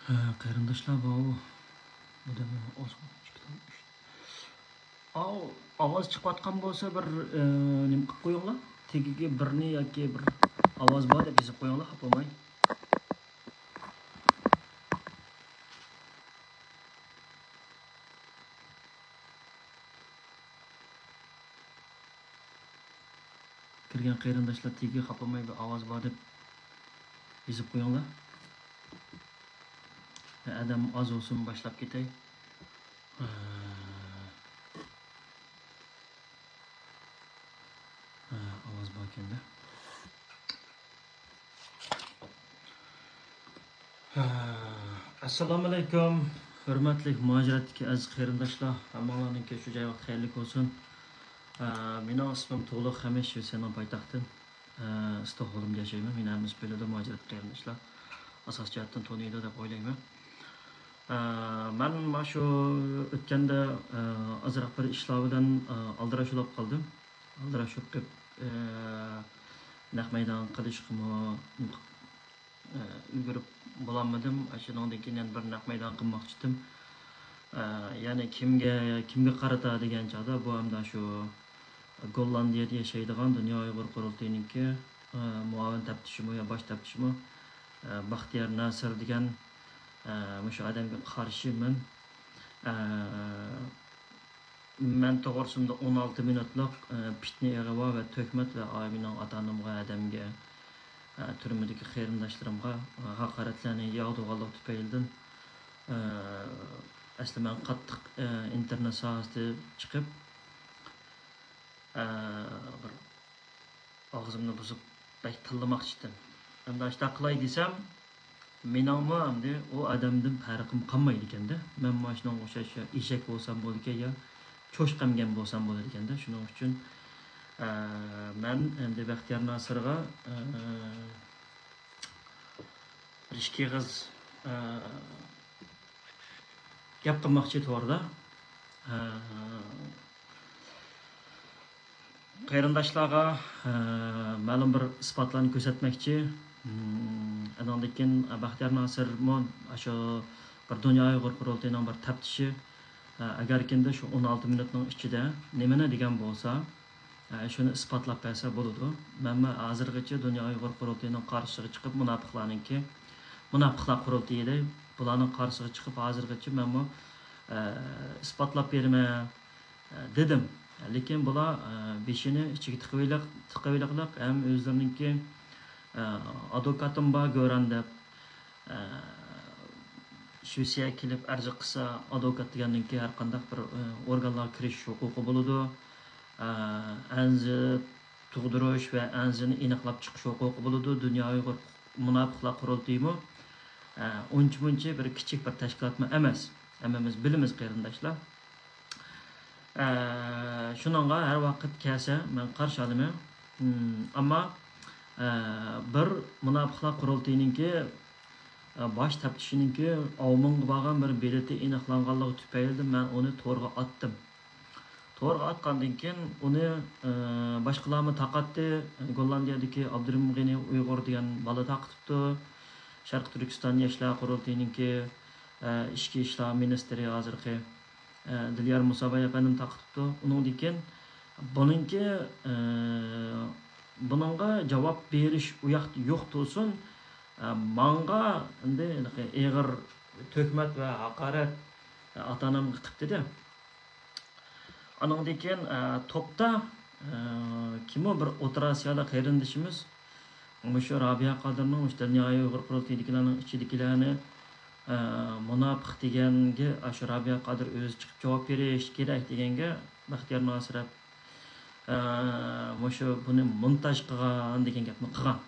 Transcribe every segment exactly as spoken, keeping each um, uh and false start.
ھە، قېرىنداشلار، بۇ، بۇ دەم ئوز-، ئىككى تال، ئۈچ. ئاۋ، ئاۋاز چىقىۋاتقان بولسا، بىر، ئە، نېمە قىلىپ قويۇڭلار. تېگىگە بىرنى ياكى بىر ئاۋاز بار دەپ يېزىپ قويۇڭلار، خاپا بولماي. كىرگەن قېرىنداشلار تېگى خاپىماي بىر ئاۋاز بار دەپ يېزىپ قويۇڭلار. ئادەم ئاز بولسۇن، باشلاپ كېتەي. ھە، ئاۋاز باركەن-دە. ئەسسالامۇئەلەيكۇم، ھۆرمەتلىك مۇھاجىرەتتىكى ئەزىز قېرىنداشلار، ھەممىڭلارنىڭكى شۇ جاي ۋاقتى خەيرلىك بولسۇن. ئە، مېنىڭ ئىسمىم تۇغلۇق خەمىش، شىۋېتسىيەنىڭ پايتەختى، ئە، ستوكھولمدا ياشايمەن. مېنى ھەممىسى بىلىدۇ، مۇھاجىرەت قېرىنداشلار ئاساسىي جەھەتتىن تونۇيدۇ دەپ ئويلايمەن. ئە، مەن مانا شۇ ئۆتكەندە، ئە، ئازراق بىر ئىشلار بىلەن، ئە، ئالدىراش بولاپ قالدىم. ئالدىراش بولۇپ قېلىپ، ئە، نەق مەيدان قىلىشقىمۇ، ئە، ئۈلگۈرۈپ بولالمىدىم. شۇنىڭدىن كېيىن يەنە بىر نەق مەيدان قىلماقچىدىم. ئە، يەنى كىمگە، كىمگە قارىتا دېگەن چاغدا، بۇ ئەمدى شۇ گوللاندىيەدە ياشايدىغان دۇنيا ئۇيغۇر قۇرۇلتىيىنىڭكى، ئە، مۇئاۋىن تەپتىشىمۇ يا باش تەپتىشىمۇ، ئە، بەختىيار ناسىر دېگەن، ئە، مۇشۇ ئادەمگە قارشى مەن، ئە، مەن توغرىسىمدا ئون ئالتە مىنۇتلۇق، ئە، پىتنە ئىغۋا ۋە تۆھمەت ۋە ئا-، مېنىڭ ئاتا-ئانامغا، ھەدەمگە، ئە، تۈرمىدىكى قېرىنداشلىرىمغا، ئە، ھاقارەتلەرنى ياغدۇرغانلىقى تۈپەيلىدىن، ئە، ئەسلى مەن قاتتىق، ئە، ئىنتېرنېت ساھەسىدە چىقىپ، ئە، بىر ئاغزىمنى بۇزۇپ بەك تىللىماقچىدىم. ئەمدى ئاشۇنداق قىلاي دېسەم، مېنىڭمۇ ئەمدى ئۇ ئادەمدىن پەرقىم قالمايدىكەن-دە. مەن مانا شۇنىڭغا ئوخشاش يا ئېشەك بولسام بولىدىكەن، يا چوشقا ئەمگەن بولسام بولىدىكەن-دە. شۇنىڭ ئۈچۈن، ئە، مەن ئەمدى بەختىيار ناسىرغا، ئە، بىر ئىككى ئېغىز، ئە، گەپ قىلماقچى توردا. ئە، قېرىنداشلارغا، ئە، مەلۇم بىر ئىسپاتلارنى كۆرسەتمەكچى. مم، ئانىڭدىن كېيىن بەختىيار ناسىرمۇ ئاشۇ بىر دۇنيا ئۇيغۇر قۇرۇلتىيىنىڭ بىر تەپتىشى، ئە، ئەگەركىندە شۇ ئون ئالتە مىنۇتنىڭ ئىچىدە نېمىنى دېگەن بولسا، ئە، شۇنى ئىسپاتلاپ بەرسە بولىدۇ. مەنمۇ ھازىرغىچە دۇنيا ئۇيغۇر قۇرۇلتىيىنىڭ قارشىسىغا چىقىپ، مۇناپىقلارنىڭكى، مۇناپىقلار قۇرۇلتىيى دەي، بۇلارنىڭ قارشىسىغا چىقىپ، ھازىرغىچە مەنمۇ، ئە، ئىسپاتلاپ بېرىمەن، ئە، دېدىم. لېكىن بۇلار، ئە، بېشىنى ئىچىگە تىقىۋېلىق-، تىقىۋېلىقلىق ھەم ئۆزلىرىنىڭكى، ئە، ئادۋوكاتىم بار، گۆران دەپ، ئە، شىۋېتسىيەگە كېلىپ ئەرز قىلسا، ئادۋوكات دېگەننىڭكى ھەر قانداق بىر، ئە، ئورگانلارغا كىرىش ھوقۇقى بولىدۇ. ئە، ئەنزى تۇغدۇرۇش ۋە ئەنزىنى ئېنىقلاپ چىقىش ھوقۇقى بولىدۇ. دۇنيا ئۇيغۇر مۇناپىقلار قۇرۇلتىيىمۇ، ئە، ئۇنچە-مۇنچە بىر كىچىك بىر تەشكىلاتمۇ ئەمەس. ھەممىمىز بىلىمىز، قېرىنداشلار. ئە، شۇنىڭغا ھەر ۋاقىت كەلسە، مەن قارشى ئالىمەن. ئەمما، ئە، بىر مۇناپىقلار قۇرۇلتىيىنىڭكى، ئە، باش تەپتىشىنىڭكى ئاۋمېنغا بارغان بىر بېلىتى ئېنىقلانغانلىقى تۈپەيلىدىن مەن ئۇنى تورغا ئاتتىم. تورغا ئاتقاندىن كېيىن ئۇنى، ئە، باشقىلارمۇ تارقاتتى. گوللاندىيەدىكى ئابدۇرېھىم غېنى ئۇيغۇر دېگەن بالا تارقىتىپتۇ. شەرقىي تۈركىستان ياشلار قۇرۇلتىيىنىڭكى، ئە، ئىچكى ئىشلار مىنىستىرى ھازىرقى، ئە، دىليار مۇساباي ئەپەندىم تارقىتىپتۇ. ئۇنىڭدىن كېيىن بۇنىڭكى، ئە، بۇنىڭغا جاۋاب بېرىش ئۇ ياقتا يوق تۇرسۇن، ئە، ماڭا ئەمدى ھېلىقى ئېغىر تۆھمەت ۋە ھاقارەت، ئە، ئاتا-ئانامغا قىپتىدە. ئانىڭدىن كېيىن، ئە، توپتا، ئە، كىمۇ بىر ئوتتۇرا ئاسىيالىق قېرىندىشىمىز مۇشۇ رابىيە قادىرنىڭ، مۇشۇ دۇنيا ئۇيغۇر قۇرۇلتىيىدىكىلەرنىڭ ئىچىدىكىلەرنى، ئە، مۇناپىق دېگەنگە، ئاشۇ رابىيە قادىر ئۆزى چىقىپ جاۋاب بېرىش كېرەك دېگەنگە، بەختىيار ناسىر، ئە، مۇشۇ بۇنى مونتاژ قىلغان دېگەن گەپنى قىلغان.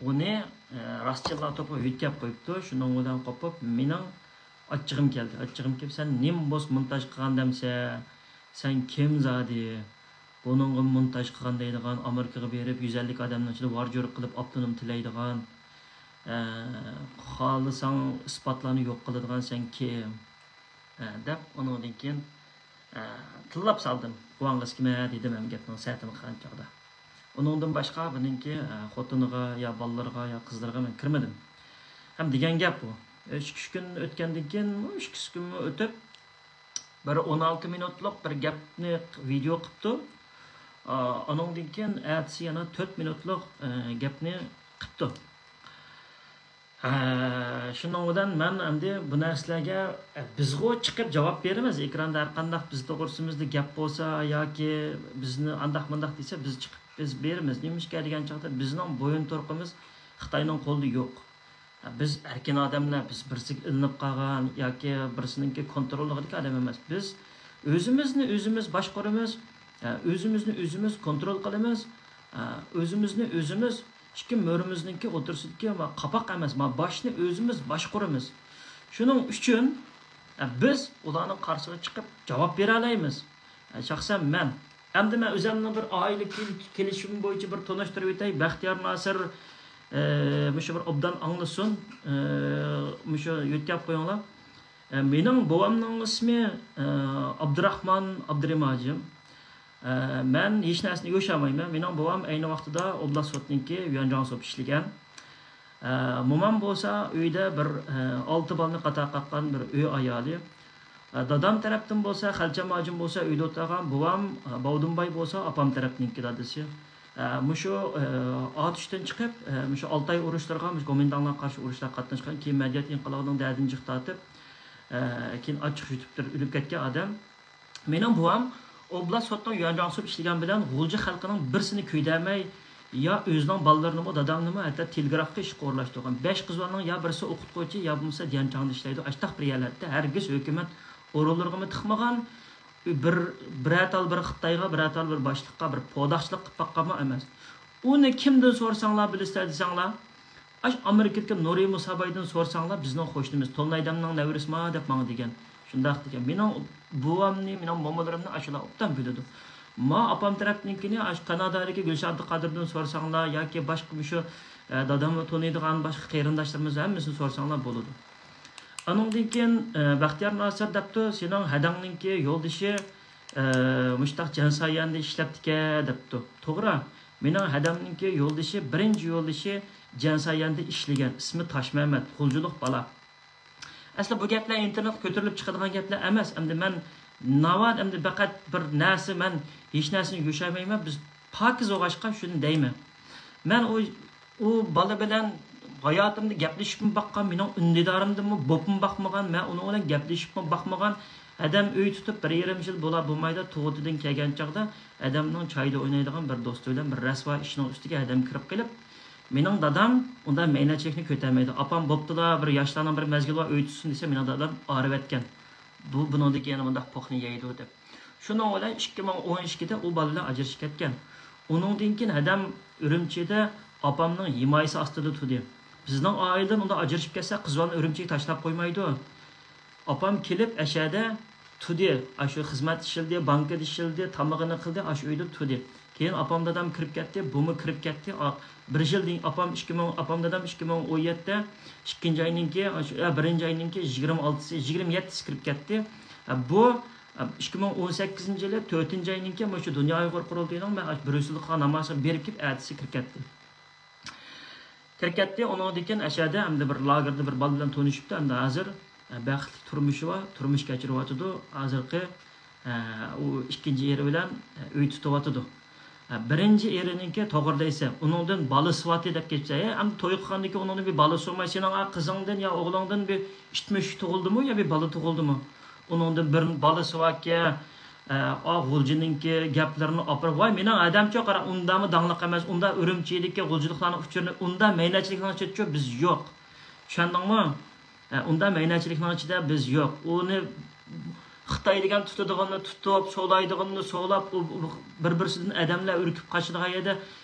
ئۇنى، ئە، راستچىللار توپى ھۆددە گەپ قويۇپتۇ. شۇنىڭ بىلەن قوپۇپ، مېنىڭ ئاچچىقىم كەلدى. ئاچچىقىم كېلىپ، سەن نېمە بولسا مونتاژ قىلغان دەمسە؟ سەن كىم زادى؟ بۇنىڭغا مونتاژ قىلغان دەيدىغان، ئامېرىكىغا بېرىپ، يۈز ئەللىك ئادەمنىڭ ئىچىدە ۋارجۇرۇق قىلىپ، ئاپتونوم تىلەيدىغان، ئە، خالىساڭ ئىسپاتلارنى يوق قىلىدىغان سەن كىم؟ ئە، دەپ، ئۇنىڭدىن كېيىن، ئە، تىللاپ سالدىم. بوۋاڭغا ئىسكىمە دېدىم ھەم گەپنىڭ سەتىنى قىلغان چاغدا. ئۇنىڭدىن باشقا بۇنىڭكى، ئە، خوتۇنىغا يا بالىلىرىغا يا قىزلىرىغا مەن كىرمىدىم. ھەم دېگەن گەپ بۇ. ئىككى ئۈچ كۈن ئۆتكەندىن كېيىن، ئىككى ئۈچ كۈنمۇ ئۆتۈپ، بىر ئون ئالتە مىنۇتلۇق بىر گەپنى ۋىدېو قىپتۇ. ئا، ئۇنىڭدىن كېيىن ئەتىسى يەنە تۆت مىنۇتلۇق، ئە، گەپنى قىپتۇ. ئە، شۇنىڭ بىلەن مەن ئەمدى بۇ نەرسىلەرگە، ئە، بىزغۇ چىقىپ جاۋاب بېرىمىز. ئېكراندا ھەر قانداق بىز توغرىسىمىزدا گەپ بولسا ياكى بىزنى ئانداق مۇنداق دېسە، بىز چىقىپ بىز بېرىمىز. نېمىشقا دېگەن چاغدا بىزنىڭ بويۇن تۇرقىمىز خىتاينىڭ قولىدا يوق. بىز ئەركىن ئادەملەر، بىز بىرسىگە ئىلىنىپ قالغان ياكى بىرسىنىڭكى كونتروللۇقىدىكى ئادەم ئەمەس. بىز ئۆزىمىزنى ئۆزىمىز باشقۇرىمىز، ئۆزىمىزنى ئۆزىمىز كونترول قىلىمىز، ئۆزىمىزنى ئۆزىمىز ئىككى مۈرىمىزنىڭكى ئوتتۇرىسىدىكى ما قاپاق ئەمەس، ما باشنى ئۆزىمىز باشقۇرىمىز. شۇنىڭ ئۈچۈن بىز ئۇلارنىڭ قارشىسىغا چىقىپ جاۋاب بېرەلەيمىز. شەخسەن مەن. ئەمدى مەن ئۆزۈمنىڭ بىر ئائىلە كېل-، كېلىشىمى بويىچە بىر تونۇشتۇرۇۋېتەي. بەختىيار ناسىر، ئە، مۇشۇ بىر ئوبدان ئاڭلىسۇن، ئە، مۇشۇ يۆتكەپ قويۇڭلار. ئە، مېنىڭ بوۋامنىڭ ئىسمى، ئە، ئابدۇراخمان ئابدۇرېھىم ھاجىم. ئە، مەن ھېچ نەرسىنى يوشۇرمايمەن. مېنىڭ بوۋام ئەينى ۋاقتىدا ئوبلاست سوتنىڭكى يۈەنجاڭ سوپ ئىشلىگەن. ئە، مومام بولسا ئۆيدە بىر، ئە، ئالتە بالىنى قاتار قاققان بىر ئۆي ئايالى. ئە، دادام تەرەپتىن بولسا، خەلچەم ھاجىم بولسا ئۆيدە ئولتۇرغان، بوۋام، ئە، باۋدۇنباي بولسا ئاپام تەرەپنىڭكى دادىسى. ئە، مۇشۇ، ئە، ئاتۇشتىن چىقىپ، ئە، مۇشۇ ئالتاي ئۇرۇشلىرىغا، مۇشۇ گومىنداڭلارغا قارشى ئۇرۇشلارغا قاتناشقان، كېيىن مەدەنىيەت ئىنقىلابىنىڭ دەردىنى جىق تارتىپ، ئە، كېيىن ئاچچىق يۇتۇپتۇر ئۆلۈپ كەتكەن ئادەم. مېنىڭ بوۋام ئوبلاست سوتنىڭ يۈەنجاڭ سوپ ئىشلىگەن بىلەن غۇلجا خەلقىنىڭ بىرسىنى كۆيدۈرمەي، يا ئۆزىنىڭ بالىلىرىنىمۇ، دادامنىمۇ ھەتتا تېلېگرافقا ئىشقا ئورۇنلاشتۇرغان. بەش قىزلارنىڭ يا بىرسى ئوقۇتقۇچى، يا بولمىسا ديەنچاڭدا ئىشلەيدۇ. ئاشتاق بىر يەرلەردە ھەرگىز ھۆكۈمەت ئورۇنلىرىغىمۇ تىقمىغان، بىر، بىرەر تال بىر خىتايغا، بىرەر تال بىر باشلىققا بىر پوداقچىلىق قىلىپ باققانمۇ ئەمەس. ئۇنى كىمدىن سورىساڭلار بىلىسىلەر دېسەڭلار، ئاش ئامېرىكىدىكى نۇرى مۇسابايدىن سورىساڭلار، بىزنىڭ قوشنىمىز تولۇن ھەيدەمنىڭ نەۋرىسىما دەپ ماڭا دېگەن. شۇنداق دېگەن. مېنىڭ بوۋامنى، مېنىڭ مومىلىرىمنى ئاشۇلار ئوبدان بىلىدۇ. ما ئاپام تەرەپنىڭكىنى ئاشۇ كانادادىكى گۈلشات ئابدۇقادىردىن سورىساڭلار ياكى باشقا مۇشۇ، ئە، دادامنى تونۇيدىغان باشقا قېرىنداشلىرىمىز ھەممىسىنى سورىساڭلار بولىدۇ. ئانىڭدىن كېيىن، ئە، بەختىيار ناسىر دەپتۇ، سېنىڭ ھەدەڭنىڭكى يولدىشى، ئە، مۇشتاق جەنسايەندە ئىشلەپتىكەن دەپتۇ. توغرا. مېنىڭ ھەدەمنىڭكى يولدىشى، بىرىنچى يولدىشى جەنسايەندە ئىشلىگەن، ئىسمى تاشمەمەت، غۇلجىلىق بالا. ئەسلى بۇ گەپلەر ئىنتېرنېتقا كۆتۈرۈلۈپ چىقىدىغان گەپلەر ئەمەس. ئەمدى مەن ناۋادا ئەمدى پەقەت بىر نەرسە، مەن ھېچ نەرسىنى يوشۇرمايمەن. بىز پاكىز بولغاچقا شۇنى دەيمەن. مەن ئۇ، ئۇ بالا بىلەن ھاياتىمدا گەپلىشىپمۇ باققان، مېنىڭ ئۈندىدارىمدىمۇ بوپمۇ باقمىغان، مەن ئۇنىڭ بىلەن گەپلىشىپمۇ باقمىغان. ھەدەم ئۆي تۇتۇپ بىر يېرىم يىل بولا بولمايلا تۇغۇتىدىن كەلگەن چاغدا ھەدەمنىڭ چايدا ئوينايدىغان بىر دوستى بىلەن بىر رەسۋا ئىشنىڭ ئۈستىگە ھەدەم كىرىپ قېلىپ، مېنىڭ دادام ئۇنداق مەينەتچىلىكنى كۆتەرمەيدۇ. ئاپام بوپتۇلا، بىر ياشلارنىڭ بىر مەزگىلى بار، ئۆي تۇتسۇن دېسە، مېنىڭ دادام ئارىۋەتكەن. بۇ بۇنىڭدىن كېيىن مۇنداق پوقنى يەيدۇ دەپ. شۇنىڭ بىلەن ئىككى مىڭ ئون ئىككىدە ئۇ بالا بىلەن ئاجرىشىپ كەتكەن. ئۇنىڭدىن كېيىن ھەدەم ئۈرۈمچىدە ئاپامنىڭ ھىمايىسى ئاستىدا تۇردى. بىزنىڭ ئائىلىدىن ئۇنداق ئاجرىشىپ كەتسە، قىز بالىنى ئۈرۈمچىگە تاشلاپ قويمايدۇ. ئاپام كېلىپ ئەشەدە تۇردى. ئاشۇ خىزمەت ئىشلىدى، بانكىدا ئىشلىدى، تامىقىنى قىلدى، ئاشۇ ئۆيدە تۇردى. كېيىن ئاپام دادام كىرىپ كەتتى، بۇمۇ كىرىپ كەتتى. ئا، بىر يىلدىن، ئاپام ئىككى مىڭ، ئاپام دادام ئىككى مىڭ ئون يەتتە ئىككىنچى ئاينىڭكى، ئاشۇ، ئە، بىرىنچى ئاينىڭكى يىگىرمە ئالتىسى، يىگىرمە يەتتىسى كىرىپ كەتتى. ئە، بۇ، ئە، ئىككى مىڭ ئون سەككىزىنچى يىلى تۆتىنچى ئاينىڭكى مۇشۇ دۇنيا ئۇيغۇر قۇرۇلتىيىنىڭ مەن ئاشۇ بريۇسسېلدا قىلغان نامازىغا بېرىپ كېلىپ ئەتىسى كىرىپ كەتتى. كىرىپ كەتتى. ئۇنىڭدىن كېيىن ئەشەدە ئەمدى بىر لاگېردا بىر بالا بىلەن تونۇشۇپتۇ. ئەمدى ھازىر، ئە، بەختلىك تۇرمۇشى بار، تۇرمۇش كەچۈرۈۋاتىدۇ. ھازىرقى، ئە، ئۇ ئىككىنچى ئېرى بىلەن، ئە، ئۆي تۇتۇۋاتىدۇ. ئە، بىرىنچى ئېرىنىڭكى توغرا دەيسەن، ئۇنىڭدىن بالىسى بارتى دەپ كەتسە، ئە، ئەمدى توي قىلغاندىن كېيىن ئۇنىڭدىن بىر بالىسى بولماي، سېنىڭ، ئە، قىزىڭدىن يا ئوغلۇڭدىن بىر ئىتمىشۈك تۇغۇلدىمۇ يا بىر بالا تۇغۇلدىمۇ؟ ئۇنىڭدىن بىر بالىسى باركەن، ئە، ئا، غۇلجىنىڭكى گەپلىرىنى ئاپىرىپ، ۋاي، مېنىڭ ھەدەمچۇ، قارا، ئۇنداقمۇ داڭلىق ئەمەس، ئۇنداق ئۈرۈمچىدىكى غۇلجىلىقلارنىڭ ئۇچۇرىنى، ئۇنداق مەينەتچىلىكنىڭ ئىچىدىچۇ بىز يوق. چۈشەندىڭمۇ؟ ئە، ئۇنداق مەينەتچىلىكنىڭ ئىچىدە بىز يوق. ئۇنى خىتاي دېگەن تۇتىدىغىنىنى تۇتۇپ، سولايدىغىنىنى سولاپ، ئۇ، ئۇ، بىر-بىرسىدىن ئادەملەر ئۈركۈپ قاچىدىغان يەردە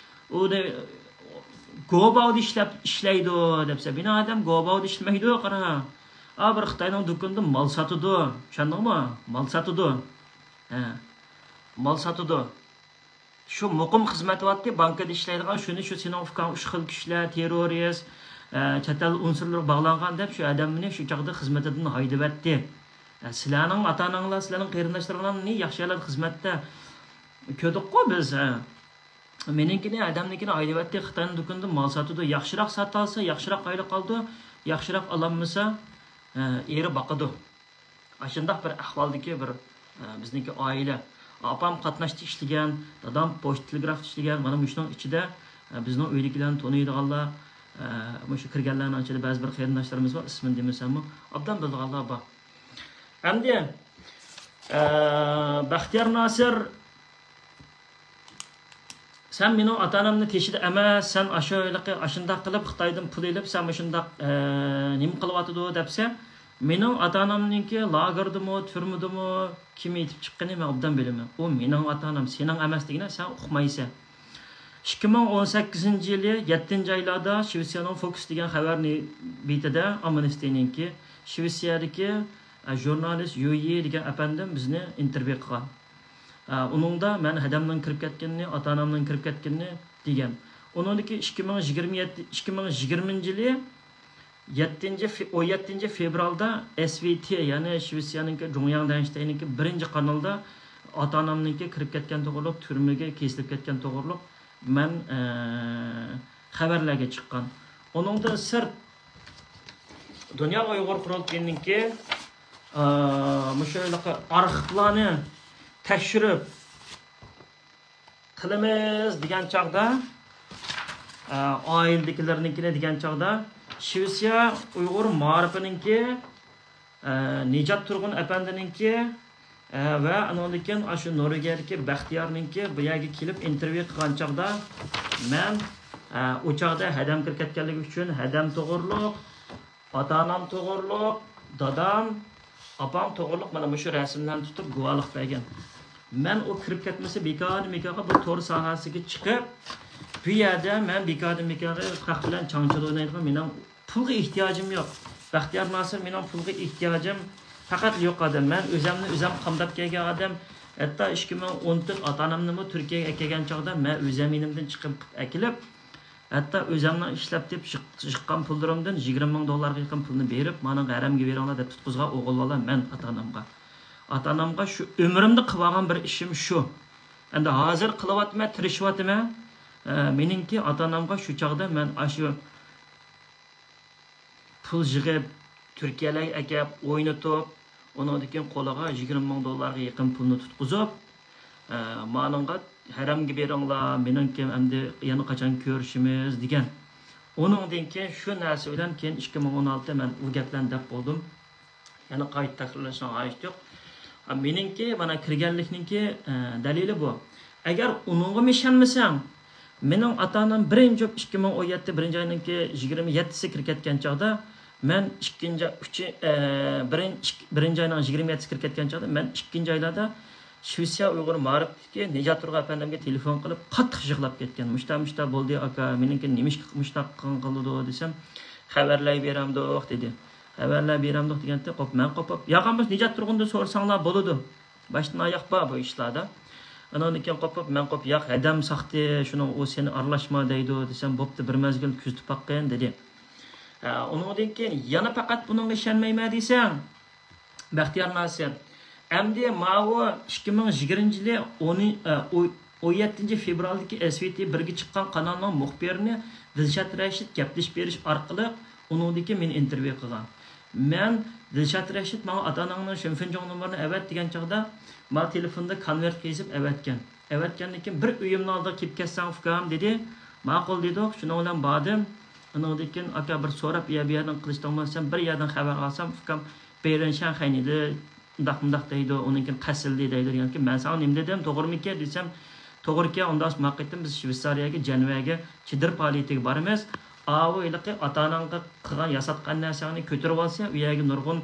ئۇنى گوباۋدا ئىشلەپ، ئىشلەيدۇ دەپسە، مېنىڭ ئادەم گوباۋدا ئىشلىمەيدۇ، قارا. ئا، بىر خىتاينىڭ دۇكىنىدا مال ساتىدۇ، چۈشەندىڭمۇ؟ مال ساتىدۇ. ھە. مال ساتىدۇ. شۇ مۇقىم خىزمەت ئېتىۋاتتى، بانكىدا ئىشلەيدىغان، شۇنى شۇ سېنىڭ ئۇكاڭ ئۈچ خىل كىشىلەر، تېررورىست، ئە، چەت ئەل ئۇنسۇرلىرىغا باغلانغان دەپ شۇ ئادەمنى شۇ چاغدا خىزمىتىدىن ھايدىۋەتتى. ئە، سىلەرنىڭ ئاتا-ئاناڭلار، سىلەرنىڭ قېرىنداشلىرىڭلار ياخشى يەرلەردە خىزمەتتە كۆردۇققۇ بىز، ھە. مېنىڭكىنى، ئادەمنىڭكىنى ھايدىۋەتتى، خىتاينىڭ دۇكىنىدا مال ساتىدۇ، ياخشىراق ساتالسا، ياخشىراق ئايلىق ئالىدۇ، ياخشىراق ئالالمىسا، ئە، ئېرى باقىدۇ. ئاشۇنداق بىر ئەھۋالدىكى بىر، ئە، بىزنىڭكى ئائىلە. ئاپام قاتناشتا ئىشلىگەن، دادام پوچتا تېلېگرافتا ئىشلىگەن. مانا مۇشۇنىڭ ئىچىدە، ئە، بىزنىڭ ئۆيدىكىلەرنى تونۇيدىغانلار، ئە، مۇشۇ كىرگەنلەرنىڭ ئىچىدە بەزى بىر قېرىنداشلىرىمىز بار، ئىسمىنى دېمىسەممۇ، ئوبدان بىلىدىغانلار بار. ئەمدى، ئە، بەختىيار ناسىر، سەن مېنىڭ ئاتا-ئانامنى تېشىدى ئەمەس، سەن ئاشۇ ھېلىقى ئاشۇنداق قىلىپ خىتايدىن پۇل ئېلىپ، سەن مۇشۇنداق، ئە، نېمە قىلىۋاتىدۇ دەپسەن. مېنىڭ ئاتا-ئانامنىڭكى لاگېردىمۇ، تۈرمىدىمۇ، كىم ئېتىپ چىققىنى مەن ئوبدان بىلىمەن. ئۇ مېنىڭ ئاتا-ئانام، سېنىڭ ئەمەس دېگىنە، سەن ئۇقمايسەن. ئىككى مىڭ ئون سەككىزىنچى يىلى يەتتىنچى ئايلاردا شىۋېتسىيەنىڭ فوكۇس دېگەن خەۋەر بېتىدە، ئامنىستىنىڭكى، شىۋېتسىيەدىكى، ئە، ژۇرنالىست يۇيى دېگەن ئەپەندىم بىزنى ئىنتېرۋيۇ قىلغان. ئە، ئۇنىڭدا مەن ھەدەمنىڭ كىرىپ كەتكىنىنى، ئاتا-ئانامنىڭ كىرىپ كەتكىنىنى دېگەن. ئۇنىڭدىكى ئىككى مىڭ يىگىرمە يەتتە، ئىككى مىڭ يىگىرمىنچى يىلى يەتتىنچى فې-، ئون يەتتىنچى فېۋرالدا ئېس ۋې تې، يەنى شىۋېتسىيەنىڭكى جۇڭياڭ دەنشتەينىڭكى بىرىنچى قانىلىدا ئاتا-ئانامنىڭكى كىرىپ كەتكەن توغرۇلۇق، تۈرمىگە كېسىلىپ كەتكەن توغرۇلۇق مەن، ئە، خەۋەرلەرگە چىققان. ئۇنىڭدىن سىرت، دۇنيا ئۇيغۇر قۇرۇلتىيىنىڭكى، ئە، مۇشۇ ھېلىقى ئارخىپلارنى تەكشۈرۈپ قىلىمىز دېگەن چاغدا، ئە، ئائىلىدىكىلەرنىڭكىنى دېگەن چاغدا، شىۋېتسىيە ئۇيغۇر مائارىپىنىڭكى، ئە، نىجات تۇرغۇن ئەپەندىنىڭكى، ئە، ۋە ئانىڭدىن كېيىن ئاشۇ نورۋېگىيەدىكى بەختىيارنىڭكى بۇ يەرگە كېلىپ ئىنتېرۋيۇ قىلغان چاغدا مەن، ئە، ئۇ چاغدا ھەدەم كىرىپ كەتكەنلىكى ئۈچۈن ھەدەم توغرۇلۇق، ئاتا-ئانام توغرۇلۇق، دادام، ئاپام توغرۇلۇق مانا مۇشۇ رەسىملەرنى تۇتۇپ گۇۋاھلىق بەرگەن. مەن ئۇ كىرىپ كەتمىسە بىكاردىن بىكارغا بۇ تور ساھەسىگە چىقىپ، بۇ يەردە مەن بىكاردىن بىكارغا خەق بىلەن چاڭچىدا ئوينايدىغان، مېنىڭ پۇلغا ئېھتىياجىم يوق. بەختىيار ناسىر مېنىڭ پۇلغا ئېھتىياجىم پەقەت يوق ئادەم. مەن ئۆزەمنى ئۆزەم قامداپ كەلگەن ئادەم. ھەتتا ئىككى مىڭ ئون تۆت ئاتا-ئانامنىمۇ تۈركىيەگە ئەكەلگەن چاغدا مەن ئۆزەم يېنىمدىن چىقىپ ئەكېلىپ، ھەتتا ئۆزەمنىڭ ئىشلەپ تېپىپ يىغ-، يىغقان پۇللىرىمدىن يىگىرمە مىڭ دوللارغا يېقىن پۇلنى بېرىپ، مانىڭغا ھەرەمگە بېرىڭلار دەپ تۇتقۇزغان ئوغۇلۋالا مەن ئاتا-ئانامغا. ئاتا-ئانامغا شۇ ئۆمرۈمدە قىلىۋالغان بىر ئىشىم شۇ. ئەمدى ھازىر قىلىۋاتىمەن، تىرىشىۋاتىمەن. ئە، مېنىڭكى ئاتا-ئانامغا شۇ چاغدا مەن ئاشۇ پۇل يىغىپ، تۈركىيەلەرگە ئەكەپ، ئوينىتىپ، ئۇنىڭدىن كېيىن قولىغا يىگىرمە مىڭ دوللارغا يېقىن پۇلنى تۇتقۇزۇپ، ئە، مانىڭغا ھەرەمگە بېرىڭلار، مېنىڭكى ئەمدى يەنە قاچان كۆرۈشىمىز دېگەن. ئۇنىڭدىن كېيىن شۇ نەرسە بىلەن كېيىن ئىككى مىڭ ئون ئالتە مەن ئۇ گەپلەرنى دەپ بولدۇم. يەنە قايتا تەكرارلاشنىڭ ھاجىتى يوق. ئا، مېنىڭكى، مانا، كىرگەنلىكنىڭكى، ئە، دەلىلى بۇ. ئەگەر ئۇنىڭغىمۇ ئىشەنمىسەڭ، مېنىڭ ئاتا-ئانام بىرىنچى بولۇپ ئىككى مىڭ ئون يەتتە بىرىنچى ئاينىڭكى يىگىرمە يەتتىسى كىرىپ كەتكەن چاغدا، مەن ئىككىنچى، ئۈچ-، ئە، بىرىن-، ئىك-، بىرىنچى ئاينىڭ يىگىرمە يەتتىسى كىرىپ كەتكەن چاغدا، مەن ئىككىنچى ئايلاردا شىۋېتسىيە ئۇيغۇر مائارىپىدىكى نىجات تۇرغۇن ئەپەندىمگە تېلېفون قىلىپ، قاتتىق يىغلاپ كەتكەن. «مۇشتا، مۇشتا بولدى، ئاكا، مېنىڭكى نېمىشقا مۇشتاق قىلغان قىلىدۇ؟» دېسەم، «خەۋەرلەر بېرەمدۇق» دېدى. «خەۋەرلەر بېرەمدۇق» دېگەنتى، قوپ، مەن قوپۇپ، «ياق، ئەمما نىجات تۇرغۇندىن سورىساڭلار بولىدۇ. باشتىن ئاياق بار بۇ ئىشلاردا.» ئانىڭدىن كېيىن قوپۇپ، مەن قوپ، «ياق، ھەدەم ساختى، شۇنىڭ ئۇ سېنى ئارىلاشما دەيدۇ» دېسەم، «بوپتۇ، بىر مەزگىل كۆزىتىپ باققىن» دېدى. ئە، ئۇنىڭدىن كېيىن يەنە پەقەت بۇنىڭغا ئىشەنمەيمەن دېسەڭ، بەختىيار ناسىر، ئەمدى ماۋۇ ئىككى مىڭ يىگىرمىنچى يىلى ئون، ئە، ئون يەتتىنچى فېۋرالدىكى ئەس ۋى تى بىرگە چىققان قانالنىڭ مۇخبىرىنى دىلشات رەشىت گەپلىشىپ بېرىش ئارقىلىق ئۇنىڭدىن كېيىن مېنى ئىنتېرۋيۇ قىلغان. مەن دىلشات رەشىت ماڭا ئاتا-ئاناڭنىڭ شېنفېنجۇڭ نومۇرىنى ئەۋەت دېگەن چاغدا، ماڭا تېلېفوندا كونۋېرت قىلىپ ئەۋەتكەن. ئەۋەتكەندىن كېيىن، «بىر ئۆيۈمنىڭ ئالدىغا كېلىپ كەتسەڭ، ئۇكام» دېدى. ماقۇل دېدۇق، شۇنىڭ بىلەن باردىم. ئۇنىڭدىن كېيىن، «ئاكا، بىر سوراپ، ئۇ يەر بۇ يەردىن قىلىشتىڭمۇ؟» دېسەم، «بىر يەردىن خەۋەر ئالسام، ئۇكام، بېيرېن شەنخەينىدە ئۇنداق مۇنداق دەيدۇ، ئۇنىڭ كېيىن قەسىلدى دەيدۇ» دېگەنكىن، «مەن ساڭا نېمە دېدىم، توغرىمىكەن؟» دېسەم، «توغرىكەن، ئۇنداق بولسا ما قېتىم بىز شۋېتسارىيەگە، جەنۋەگە چېدىر پائالىيىتىگە بارىمىز. ئاۋۇ ھېلىقى ئاتا-ئاناڭغا قىلغان، ياساتقان نەرسەڭنى كۆتۈرۈۋالسا، ئۇ يەرگە نۇرغۇن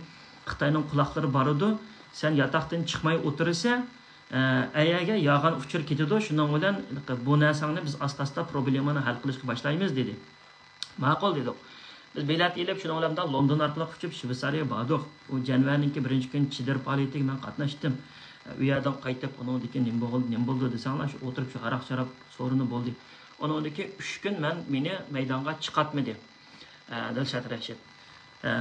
خىتاينىڭ قۇلاقلىرى بارىدۇ. سەن ياتاقتىن چىقماي ئولتۇرىسەن، ئە، ئەيەرگە يالغان ئۇچۇر كېتىدۇ، شۇنىڭ بىلەن بۇ نەرسەڭنى بىز ئاستا-ئاستا پروبلېمانى ھەل قىلىشقا باشلايمىز» دېدى. ماقۇل دېدۇق. بىز بېلەت ئېلىپ، شۇنىڭ بىلەن مۇنداق لوندون ئارقىلىق ئۇچۇپ شۋېتسارىيەگە باردۇق. ئۇ جەنۋەنىڭكى بىرىنچى كۈنى چېدىر پائالىيىتىگە مەن قاتناشتىم. ئۇ يەردىن قايتىپ، ئۇنىڭدىن كېيىن نېمە بولدى، نېمە بولدى دېسەڭلار، شۇ ئولتۇرۇپ شۇ ھاراق-شاراب سورۇنى بولدى. ئۇنىڭدىن كېيىن ئۈچ كۈن مەن، مېنى مەيدانغا چىقارتمىدى. ئە، دىلشات رەشىت. ئە،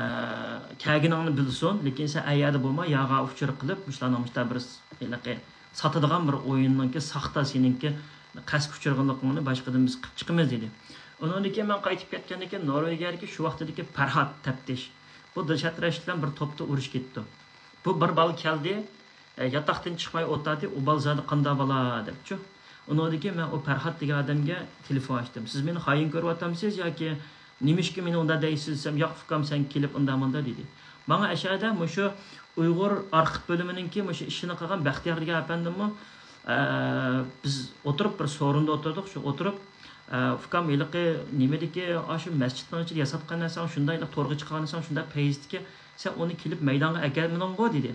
كەلگىنىڭنى بىلسۇن، لېكىن سەن ئەيەردە بولما، يالغان ئۇچۇر قىلىپ، مۇشۇلارنىڭ مۇشۇنداق بىر ھېلىقى ساتىدىغان بىر ئويۇننىڭكى ساختا، سېنىڭكى قەستكە ئۇچرىغانلىقىڭنى باشقىدىن بىز قىلىپ چىقىمىز، دېدى. ئۇنىڭدىن كېيىن مەن قايتىپ كەتكەندىن كېيىن، نورۋېگىيەدىكى شۇ ۋاقتىدىكى پەرھات تەپتىش، بۇ دىلشات رەشىت بىلەن بىر توپتا ئۇرۇش كېتىپتۇ. بۇ بىر بالا كەلدى، ئە، ياتاقتىن چىقماي ئولتۇردى، ئۇ بالا زادى قانداق بالا دەپچۇ. ئۇنىڭدىن كېيىن مەن ئۇ پەرھات دېگەن ئادەمگە تېلېفون ئاچتىم. سىز مېنى خائىن كۆرۈۋاتامسىز ياكى نېمىشقا مېنى ئۇنداق دەيسىز دېسەم، ياق ئۇكام، سەن كېلىپ ئۇنداق مۇنداق دېدى. ماڭا ئەشەدە مۇشۇ ئۇيغۇر ئارخىپ بۆلۈمىنىڭكى مۇشۇ ئىشىنى قىلغان بەختىيار دېگەن ئەپەندىممۇ، ئە، بىز ئولتۇرۇپ بىر سورۇندا ئولتۇردۇق، شۇ ئولتۇرۇپ، ئە، ئۇكام، ھېلىقى نېمىدىكى، ئاشۇ مەسچىتنىڭ ئىچىدە ياساتقان نەرسەڭ شۇنداق، ھېلىقى تورغا چىقارغان نەرسەڭ شۇنداق پەيزىدىكى، سەن ئۇنى كېلىپ مەيدانغا ئەكەلمىدىڭغۇ دېدى.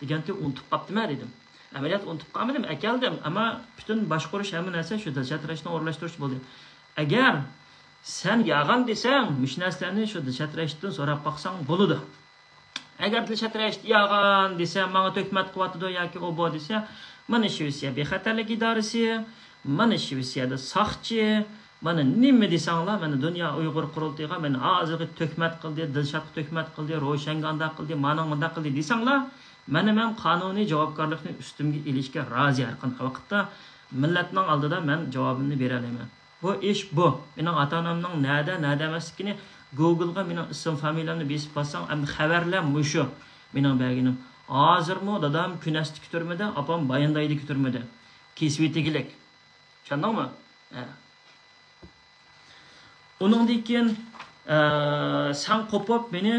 دېگەنتى ئۇنتۇپ قاپتىمەن دېدىم. ئەمەلىيەتتە ئۇنتۇپ قالمىدىم، ئەكەلدىم. ئەمما پۈتۈن باشقۇرۇش ھەممە نەرسە شۇ دىلشات رەشىتنىڭ ئورۇنلاشتۇرۇشى بولدى. ئەگەر سەن ياغان دېسەڭ، مۇشۇ نەرسىلەرنى شۇ دىلشات رەشىتتىن سوراپ باقساڭ بولىدۇ. ئەگەر دىلشات رەشىت ياغان دېسە، ماڭا تۆھمەت قىلىۋاتىدۇ ياكى ئۇ بۇ دېسە، مانا شىۋېتسىيە بىخەتەرلىك ئىدارىسى، مانا شىۋېتسىيەدە ساقچى، مانا نېمە دېسەڭلار، مانا دۇنيا ئۇيغۇر قۇرۇلتىيىغا مانا ھازىرغى تۆھمەت قىلدى، دىلشاتقا تۆھمەت قىلدى، روشەنگە ئانداق قىلدى، مانىڭ مۇنداق قىلدى دېسەڭلار، مانا مەن قانۇنىي جاۋابكارلىقنى ئۈستۈمگە ئېلىشكە رازى ھەر قانداق ۋاقىتتا. مىللەتنىڭ ئالدىدا مەن جاۋابىمنى بېرەلەيمەن. بۇ ئىش بۇ. مېنىڭ ئاتا-ئانامنىڭ نەدە، نەدە ئەمەسلىكىنى گوگلغا مېنىڭ ئىسىم فامىلەمنى بېسىپ باسساڭ، ئەمدى خەۋەرلەر مۇشۇ مېنىڭ بەرگىنىم. ھازىرمۇ دادام كۈنەستىكى تۈرمىدە، ئاپام باياندايدىكى تۈرمىدە. كېسىۋېتىگلىك. چۈشەندىڭمۇ؟ ھە. ئۇنىڭدىن كېيىن، ئە، سەن قوپۇپ مېنى،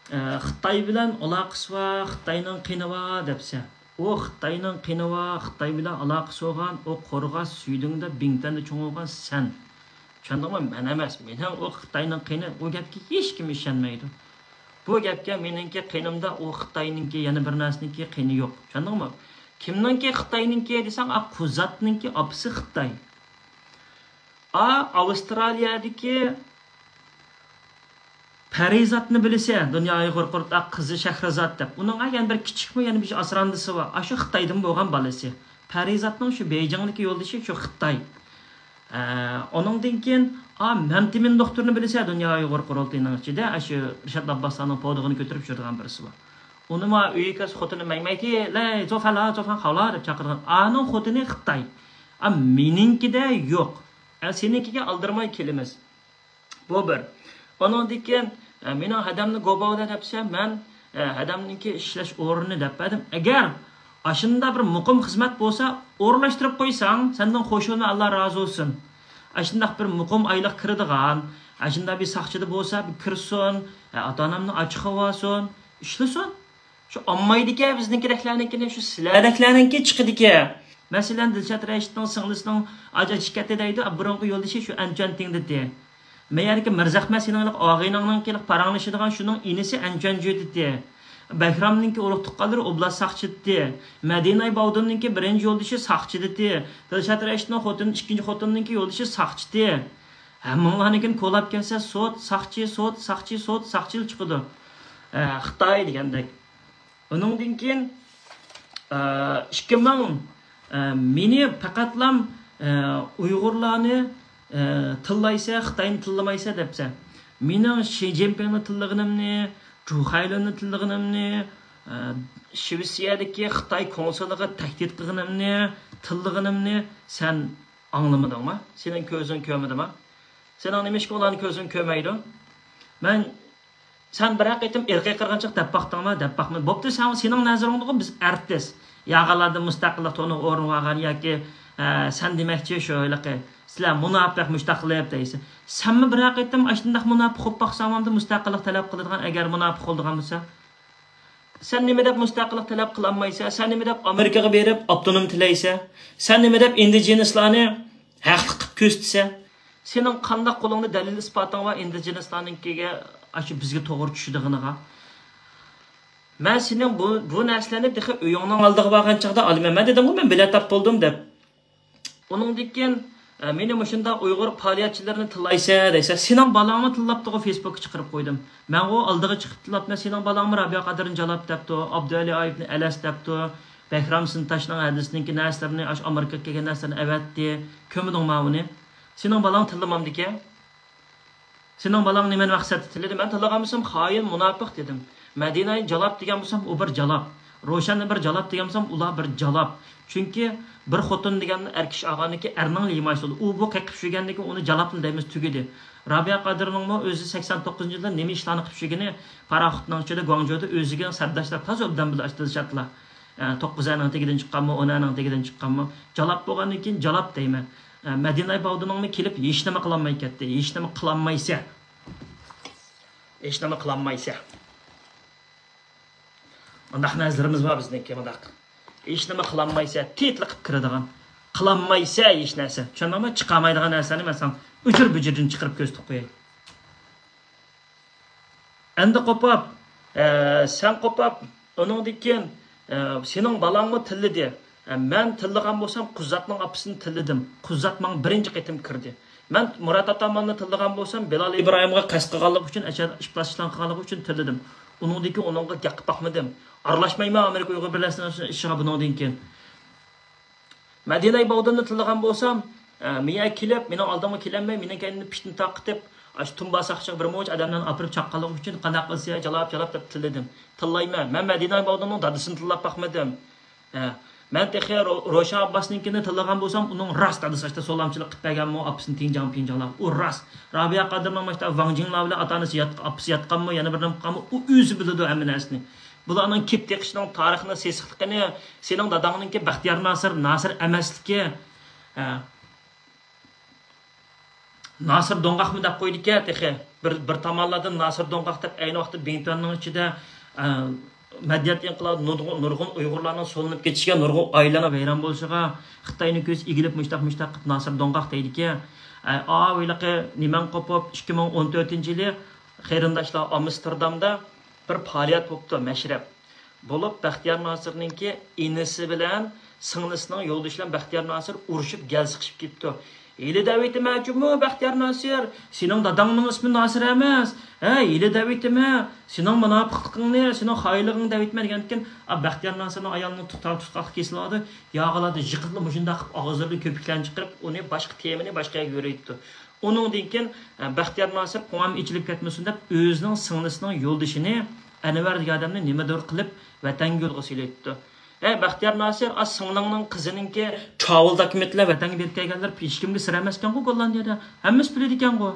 ئە، خىتاي بىلەن ئالاقىسى بار، خىتاينىڭ قېنى بار دەپسەن. ئۇ خىتاينىڭ قېنى بار، خىتاي بىلەن ئالاقىسى بولغان، ئۇ قورغاس سۈيدۈڭدە بىڭتۈەندە چوڭ بولغان سەن. چۈشەندىڭمۇ؟ مەن ئەمەس. مېنىڭ ئۇ خىتاينىڭ قېنى، ئۇ گەپكە ھېچكىم ئىشەنمەيدۇ. بۇ گەپكە مېنىڭكى قېنىمدا ئۇ خىتاينىڭكى، يەنە بىر نەرسىنىڭكى قېنى يوق. چۈشەندىڭمۇ؟ كىمنىڭكى خىتاينىڭكى دېسەڭ، ئا، قۇزاتنىڭكى ئاپىسى خىتاي. ئا، ئاۋسترالىيەدىكى پەرىزاتنى بىلىسە، دۇنيا ئۇيغۇر قۇرۇلتىيى قىزى شەھرىزات دەپ. ئۇنىڭ يەنە بىر كىچىكمۇ، يەنە بىر ئاسراندىسى بار. ئاشۇ خىتايدىن بولغان بالىسى. پەرىزاتنىڭ شۇ بېيجىڭدىكى يولدىشى شۇ خىتاي. ئە، ئۇنىڭدىن كېيىن، ئا، مەمتىمىن دوختۇرنى بىلىسە، دۇنيا ئۇيغۇر قۇرۇلتىيىنىڭ ئىچىدە، ئاشۇ رىشات ئابباسلارنىڭ پودىغىنى كۆتۈرۈپ يۈرىدىغان بىرسى بار. ئۇنىمۇ ئۆيگە كەلسە خوتۇنى مەيمەيتى، لەي، زوفەلا، زوفەن خاۋلا دەپ چاقىرىدىغان. ئانىڭ خوتۇنى خىتاي. ئا، مېنىڭكىدە يوق. ئە، سېنىڭكىگە ئالدىرىماي كېلىمىز. بۇ بىر. ئۇنىڭدىن كېيىن، ئە، مېنىڭ ھەدەمنى گوباۋدا دەپسە، مەن، ئە، ھەدەمنىڭكى ئىشلەش ئورنىنى دەپ بەردىم. ئەگەر ئاشۇنداق بىر مۇقىم خىزمەت بولسا، ئورۇنلاشتۇرۇپ قويساڭ، سەندىن خوش بولىمەن، ئاللا رازى بولسۇن. ئاشۇنداق بىر مۇقىم ئايلىق كىرىدىغان، ئاشۇنداق بىر ساقچىدا بولسا، بىر كىرسۇن، ئە، ئاتا-ئانامنى ئاچىقىپ ئالسۇن، ئىشلىسۇن. شۇ ئالمايدىكەن بىزنىڭكىدەكلەرنىڭكىنى، شۇ سىلەردەكلەرنىڭكى چىقىدىكەن. مەسىلەن، دىلشات رەشىتنىڭ سىڭلىسىنىڭ ئاجرىشىپ كەتتى دەيدۇ، بۇرۇنقى يولدىشى شۇ ئەنچۈەن تىڭدىتى. مەيەردىكى مىرزەخمەت سېنىڭ ئاغىنىڭنىڭكى پاراڭلىشىدىغان شۇنىڭ ئىنىسى ئەنچۈەن جۈدىتى. بەھرامنىڭكى ئۇرۇق تۇغقانلىرى ئوبلاست ساقچىتى. مەدىناي باۋدۇننىڭكى بىرىنچى يولدىشى ساقچىدىتى. دىلشات رەشىتنىڭ خوتۇن، ئىككىنچى خوتۇننىڭكى يولدىشى ساقچىتى. ھەممىڭلارنىڭكىنى كولاپ كەلسە، سوت، ساقچى، سوت، ساقچى، سوت، ساقچىلا چىقىدۇ. ئە، خىتاي دېگەندەك. ئۇنىڭدىن كېيىن، ئە، ئىككى مىڭ، ئە، مېنى پەقەتلام، ئە، ئۇيغۇرلارنى، ئە، تىللايسە، خىتاينى تىللىمايسە دەپسە. مېنىڭ شى جىنپىڭنى تىللىغىنىمنى، جۇ خەيلۈننى تىللىغىنىمنى، ئە، شىۋېتسىيەدىكى خىتاي كونسۇلىغا تەھدىت قىلغىنىمنى، تىللىغىنىمنى سەن ئاڭلىمىدىڭما؟ سېنىڭ كۆزۈڭ كۆرمىدىما؟ سېنىڭ نېمىشقا ئۇلارنىڭ كۆزىنى كۆرمەيدۇ؟ مەن، سەن بىرەر قېتىم ئىرقىي قىرغىنچىلىق دەپ باقتىڭما؟ دەپ باقمىدىم. بوپتۇ، سەن، سېنىڭ نەزىرىڭدىغۇ بىز ئارتىس. ياغانلاردىن مۇستەقىللىق تونۇغا ئورۇن ئالغان ياكى، ئە، سەن دېمەكچى شۇ ھېلىقى، سىلەر مۇناپىق، مۇشتاق قىلىپ دەيسەن. سەنمۇ بىرەر قېتىم ئاشۇنداق مۇناپىق بولۇپ باقساڭ، ئەمدى مۇستەقىللىق تەلەپ قىلىدىغان، ئەگەر مۇناپىق بولىدىغان بولسا. سەن نېمە دەپ مۇستەقىللىق تەلەپ قىلالمايسەن؟ سەن نېمە دەپ ئامېرىكىغا بېرىپ ئاپتونوم تىلەيسەن؟ سەن نېمە دەپ ئىندىجېنىسلارنى ھەقلىق قىلىپ كۆرسىتىسەن؟ سېنىڭ قانداق قولۇڭدا دەلىل ئىسپاتىڭ بار ئىندىجېنىسلارنىڭكىگە، ئاشۇ بىزگە توغرا چۈشىدىغىنىغا؟ مەن سېنىڭ بۇ، بۇ نەرسىلەرنى تېخى ئۆيۈڭنىڭ ئالدىغا بارغان چاغدا ئالىمەن. مەن دېدىمغۇ، مەن بېلەت تاپىپ بولدۇم دەپ. ئۇنىڭدىن كېيىن، ئە، مېنى مۇشۇنداق ئۇيغۇر پائالىيەتچىلىرىنى تىللايسەن دەيسەن. سېنىڭ بالاڭمۇ تىللاپتىغۇ، فېيسبۇكقا چىقىرىپ قويدۇم. مەنغۇ ئالدىغا چىقىپ تىللاپمەن، سېنىڭ بالاڭمۇ رابىيە قادىرنى جالاپ دەپتۇ، ئابدۇئەلى ئايۇپنى ئەلەس دەپتۇ، بەھرام سىنتاشنىڭ ھەدىسىنىڭكى نەرسىلىرىنى، ئاشۇ ئامېرىكىغا كەلگەن نەرسىلەرنى ئەۋەتتى. كۆرمىدىڭما ئۇنى؟ سېنىڭ بالاڭ تىللىمامدىكەن؟ سېنىڭ بالاڭ نېمە مەقسەتتە تىللىدى؟ مەن تىللىغان بولسام، خائىن، مۇناپىق دېدىم. مەدىنەنى جالاپ دېگەن بولسام، ئۇ بىر جالاپ. روشەننى بىر جالاپ دېگەن بولسام، ئۇلار بىر جالاپ. چۈنكى بىر خوتۇن دېگەن ئەر كىشى ئالغاندىكى ئەرنىڭ ھىمايىسى بولىدۇ. ئۇ بۇ قېقىپ يۈرگەندىكى ئۇنى جالاپلا دەيمىز، تۈگىدى. رابىيە قادىرنىڭمۇ ئۆزى سەكسەن توققۇزىنچى يىلدا نېمە ئىشلارنى قىلىپ يۈرگىنى، پاراخوتنىڭ ئىچىدە گۇاڭجۇدا ئۆزىگە سەرداشلار تازا ئوبدان بىلىدۇ، ئاشۇ دىلشاتلار. ئە، توققۇز ئەرنىڭ تېگىدىن چىققانمۇ، ئون ئەرنىڭ تېگىدىن چىققانمۇ، جالاپ بولغاندىن كېيىن جالاپ دەيمەن. ئە، مەدىنە باۋدىنىڭمۇ كېلىپ ھېچنېمە قىلالماي كەتتى. ھېچنېمە قىلالمايسەن. ھېچنېمە قىلالمايسەن. ئۇنداق نەرسىلىرىمىز بار بىزنىڭكى مۇنداق. ھېچنېمە قىلالمايسەن، تېتىلىقىپ كىرىدىغان. قىلالمايسەن ھېچ نەرسە. چۈشەندىڭمۇ؟ چىقالمايدىغان نەرسىنى مەن ساڭا ئۆچۈر بۈجۈردىن چىقىرىپ كۆرسىتىپ قوياي. ئەندى قوپاپ، ئە، سەن قوپاپ، ئۇنىڭدىن كېيىن، ئە، سېنىڭ بالاڭمۇ تىللىدى. ئە، مەن تىللىغان بولسام، قۇزاتنىڭ ئاپىسىنى تىللىدىم. قۇزات ماڭا بىرىنچى قېتىم كىردى. مەن مۇرات ئاتاماننى تىللىغان بولسام، بىلال ئىبراھىمغا قەست قىلغانلىقى ئۈچۈن، ئىپلاس ئىشلار قىلغانلىقى ئۈچۈن تىللىدىم. ئۇنىڭدىن كېيىن ئۇنىڭغا گەپ قىلىپ باقمىدىم. ئارىلاشمايمەن ئامېرىكا ئۇيغۇر بىرلەشمە ئىشىغا بۇنىڭدىن كېيىن. مەدىنە باۋدىننى تىللىغان بولسام، ئە، مېيە كېلىپ، مېنىڭ ئالدىمغا كېلەلمەي، مېنىڭ كەينىمدىن پىتنە تارقىتىپ، ئاشۇ تۇمبا ساقچىغا بىر مۇنچە ئادەملەرنى ئاپىرىپ چاققانلىقى ئۈچۈن، قانداق قىلسا جالاپ، جالاپ دەپ تىللىدىم. تىللايمەن. مەن مەدىنە باۋدىننىڭ دادىسىنى تىللاپ باقمىدىم. ھە. مەن تېخى رو-، روشەن ئابباسنىڭكىنى تىللىغان بولسام، ئۇنىڭ راست دادىسى ئاشتا سولامچىلىق قىلىپ بەرگەنمۇ، ئاپىسىنى تىڭجاڭ پىڭجاڭلاپ. ئۇ راست. رابىيە قادىرنىڭ ماشتا ۋاڭ جىڭلار بىلەن ئاتا-ئانىسى يات-، ئاپىسى ياتقانمۇ، يەنە بىر نېمە قىلغانمۇ، ئۇ ئۆزى بىلىدۇ ھەممە نەرسىنى. بۇلارنىڭ كېپى تېقىشنىڭ تارىخنىڭ سېسىقلىقىنى، سېنىڭ داداڭنىڭكى بەختىيار ناسىر، ناسىر ئەمەسلىكى. ھە. ناسىر دوڭغاقمۇ دەپ قويدىكەن تېخى. بىر، بىر تامانلاردىن ناسىر دوڭغاق دەپ ئەينى ۋاقىتتا بىڭتۈەننىڭ ئىچىدە، ئە، مەدەنىيەت ئىنقىلابى نۇرغۇن، نۇرغۇن ئۇيغۇرلارنىڭ سولىنىپ كېتىشىگە، نۇرغۇن ئائىلىلەرنىڭ ۋەيران بولۇشىغا، خىتاينىڭ كۆزى ئېگىلىپ مۇشتاق، مۇشتاق قىلىپ ناسىر دوڭغاق دەيدىكەن. ئە، ئاۋۇ ھېلىقى نېمەڭ قوپۇپ، ئىككى مىڭ ئون تۆتىنچى يىلى قېرىنداشلار ئامستېردامدا بىر پائالىيەت بوپتۇ، مەشرەپ. بولۇپ، بەختىيار ناسىرنىڭكى ئىنىسى بىلەن سىڭلىسىنىڭ يولدىشى بىلەن بەختىيار ناسىر ئۇرۇشۇپ، گەل سىقىشىپ كېتىپتۇ. ھېلى دەۋېتىمەن جۇمۇ، بەختىيار ناسىر، سېنىڭ داداڭنىڭ ئىسمى ناسىر ئەمەس. ھە، ھېلى دەۋېتىمەن، سېنىڭ مۇناپىقلىقىڭنى، سېنىڭ خائىنلىقىڭنى دەۋېتىمەن دېگەندىكىن، ئا، بەختىيار ناسىرنىڭ ئايالىنىڭ تۇتقاق، تۇتقاقلىقى كېسىلىۋالدى. ياغىلاردا يىقىپلا مۇشۇنداق قىلىپ ئاغزىدىن كۆپۈكلەرنى چىقىرىپ، ئۇنى باشقا تېمىنى باشقا يەرگە يۆرەيتتى. ئۇنىڭدىن كېيىن، ئە، بەختىيار ناسىر قوڭام ئېچىلىپ كەتمىسۇن دەپ، ئۆزىنىڭ سىڭلىسىنىڭ يولدىشىنى ئەنۋەر دېگەن ئادەمنى نېمىدۇر قىلىپ ۋەتەنگە يولغا سېلىۋېتىپتۇ. ئەي، بەختىيار ناسىر، ئا، سىڭلىڭنىڭ قىزىنىڭكى چاۋۇل دوكۇمېنتلار ۋەتەنگە بېرىپ كەلگەنلەر ھېچكىمگە سىر ئەمەسكەنغۇ گوللاندىيەدە. ھەممىسى بىلىدىكەنغۇ.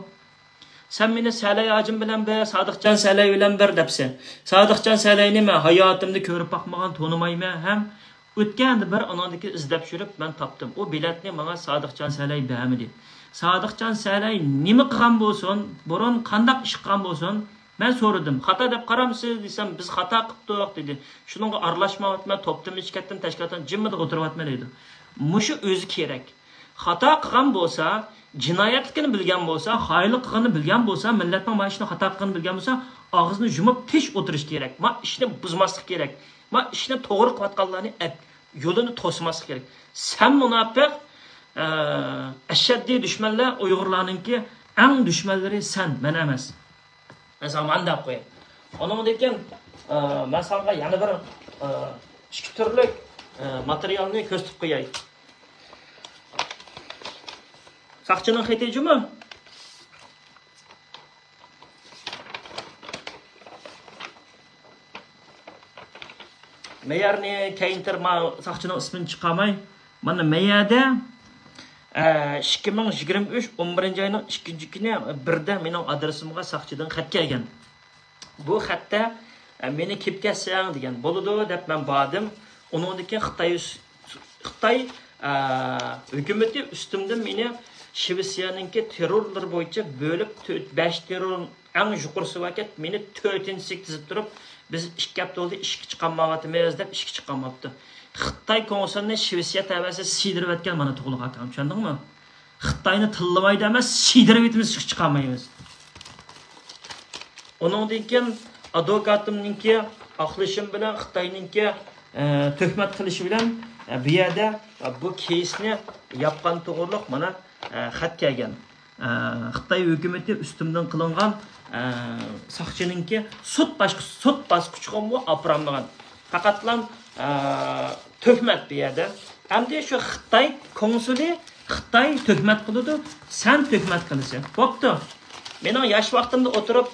سەن مېنى سەلەي ھاجىم بىلەن بىر، سادىقجان سەلەي بىلەن بىر دەپسەن. سادىقجان سەلەينى مەن ھاياتىمدا كۆرۈپ باقمىغان، تونۇمايمەن ھەم ئۆتكەندە بىر ئانىڭدىكى ئىزدەپ يۈرۈپ مەن تاپتىم. ئۇ بېلەتنى ماڭا سادىقجان سەلەي بەرمىدى. سادىقجان سەلەي نېمە قىلغان بولسۇن، بۇرۇن قانداق ئىش قىلغان بولسۇن، مەن سورىدىم. خاتا دەپ قارامسىز دېسەم، بىز خاتا قىپتۇق دېدى. شۇنىڭغا ئارىلاشمايۋاتىمەن، توپتىن ئىچىپ كەتتىم، تەشكىلاتتىن جىممىدە ئولتۇرۇۋاتىمەن دەيدۇ. مۇشۇ ئۆزى كېرەك. خاتا قىلغان بولسا، جىنايەتلىكىنى بىلگەن بولسا، خائىنلىق قىلغىنىنى بىلگەن بولسا، مىللەتنىڭ مانا شۇنى خاتا قىلغىنىنى بىلگەن بولسا، ئاغزىنى يۇمۇپ تىنچ ئولتۇرۇش كېرەك. ما ئىشنى بۇزماسلىق كېرەك. ما ئىشنى توغرا قىلىۋاتقانلارنى ئەپ-، يولىنى توسماسلىق كېرەك. سەن مۇناپىق، ئە، ئەشەددىي دۈشمەنلەر ئۇيغۇرلارنىڭكى ئەڭ دۈشمەنلىرى سەن، مەن ئەمەس. مەن ساڭا مانا دەپ قوياي. ئۇنىڭدىن كېيىن، ئە، مەن ساڭا يەنە بىر، ئە، ئىككى تۈرلۈك، ئە، ماتېرىيالنى كۆرسىتىپ قوياي. ساقچىنىڭ خېتى جۇمۇ. مەيەرنى كەينىتىر، ما ساقچىنىڭ ئىسمىنى چىقارماي. مانا مەيەردە، ئە، ئىككى مىڭ يىگىرمە ئۈچ، ئون بىرىنچى ئاينىڭ ئىككىنچى كۈنى بىردە مېنىڭ ئادرېسىمغا ساقچىدىن خەت كەلگەن. بۇ خەتتە، ئە، مېنى كېلىپ كەتسەڭ دېگەن. بولىدۇ دەپ مەن باردىم. ئۇنىڭدىن كېيىن خىتاي ئۈس-، خىتاي، ئە، ھۆكۈمىتى ئۈستۈمدىن مېنى شىۋېتسىيەنىڭكى تېررورلىرى بويىچە بۆلۈپ، تۆت، بەش تېررور، ئەڭ يۇقىرىسى باركەن، مېنى تۆتىنچىسىگە تىزىپ تۇرۇپ، بىز ئىككى ھەپتە بولدى ئىشقا چىقالمايۋاتىمىز دەپ ئىشقا چىقالماپتۇ. خىتاي كونسۇلىنى شىۋېتسىيە تەۋەسىدە سىيدۇرۇۋەتكەن مانا تۇغلۇق ئاكام، چۈشەندىڭمۇ؟ خىتاينى تىللىمايدۇ ئەمەس، سىيدۇرۇۋېتىمىز، ئىشقا چىقالمايمىز. ئۇنىڭدىن كېيىن ئادۋوكاتىمنىڭكى ئاقلىشىم بىلەن خىتاينىڭكى، ئە، تۆھمەت قىلىشى بىلەن، ئە، بۇ يەردە، ئە، بۇ كېيسنى ياپقان توغرۇلۇق مانا، ئە، خەت كەلگەن. ئە، خىتاي ھۆكۈمىتى ئۈستۈمدىن قىلىنغان، ئە، ساقچىنىڭكى سوت باش-، سوت باسقۇچىغىمۇ ئاپىرالمىغان. پەقەتلا، ئە، تۆھمەت بۇ يەردە. ئەمدى شۇ خىتاي كونسۇلى خىتاي تۆھمەت قىلىدۇ، سەن تۆھمەت قىلىسەن. بوپتۇ. مېنىڭ ياش ۋاقتىمدا ئولتۇرۇپ،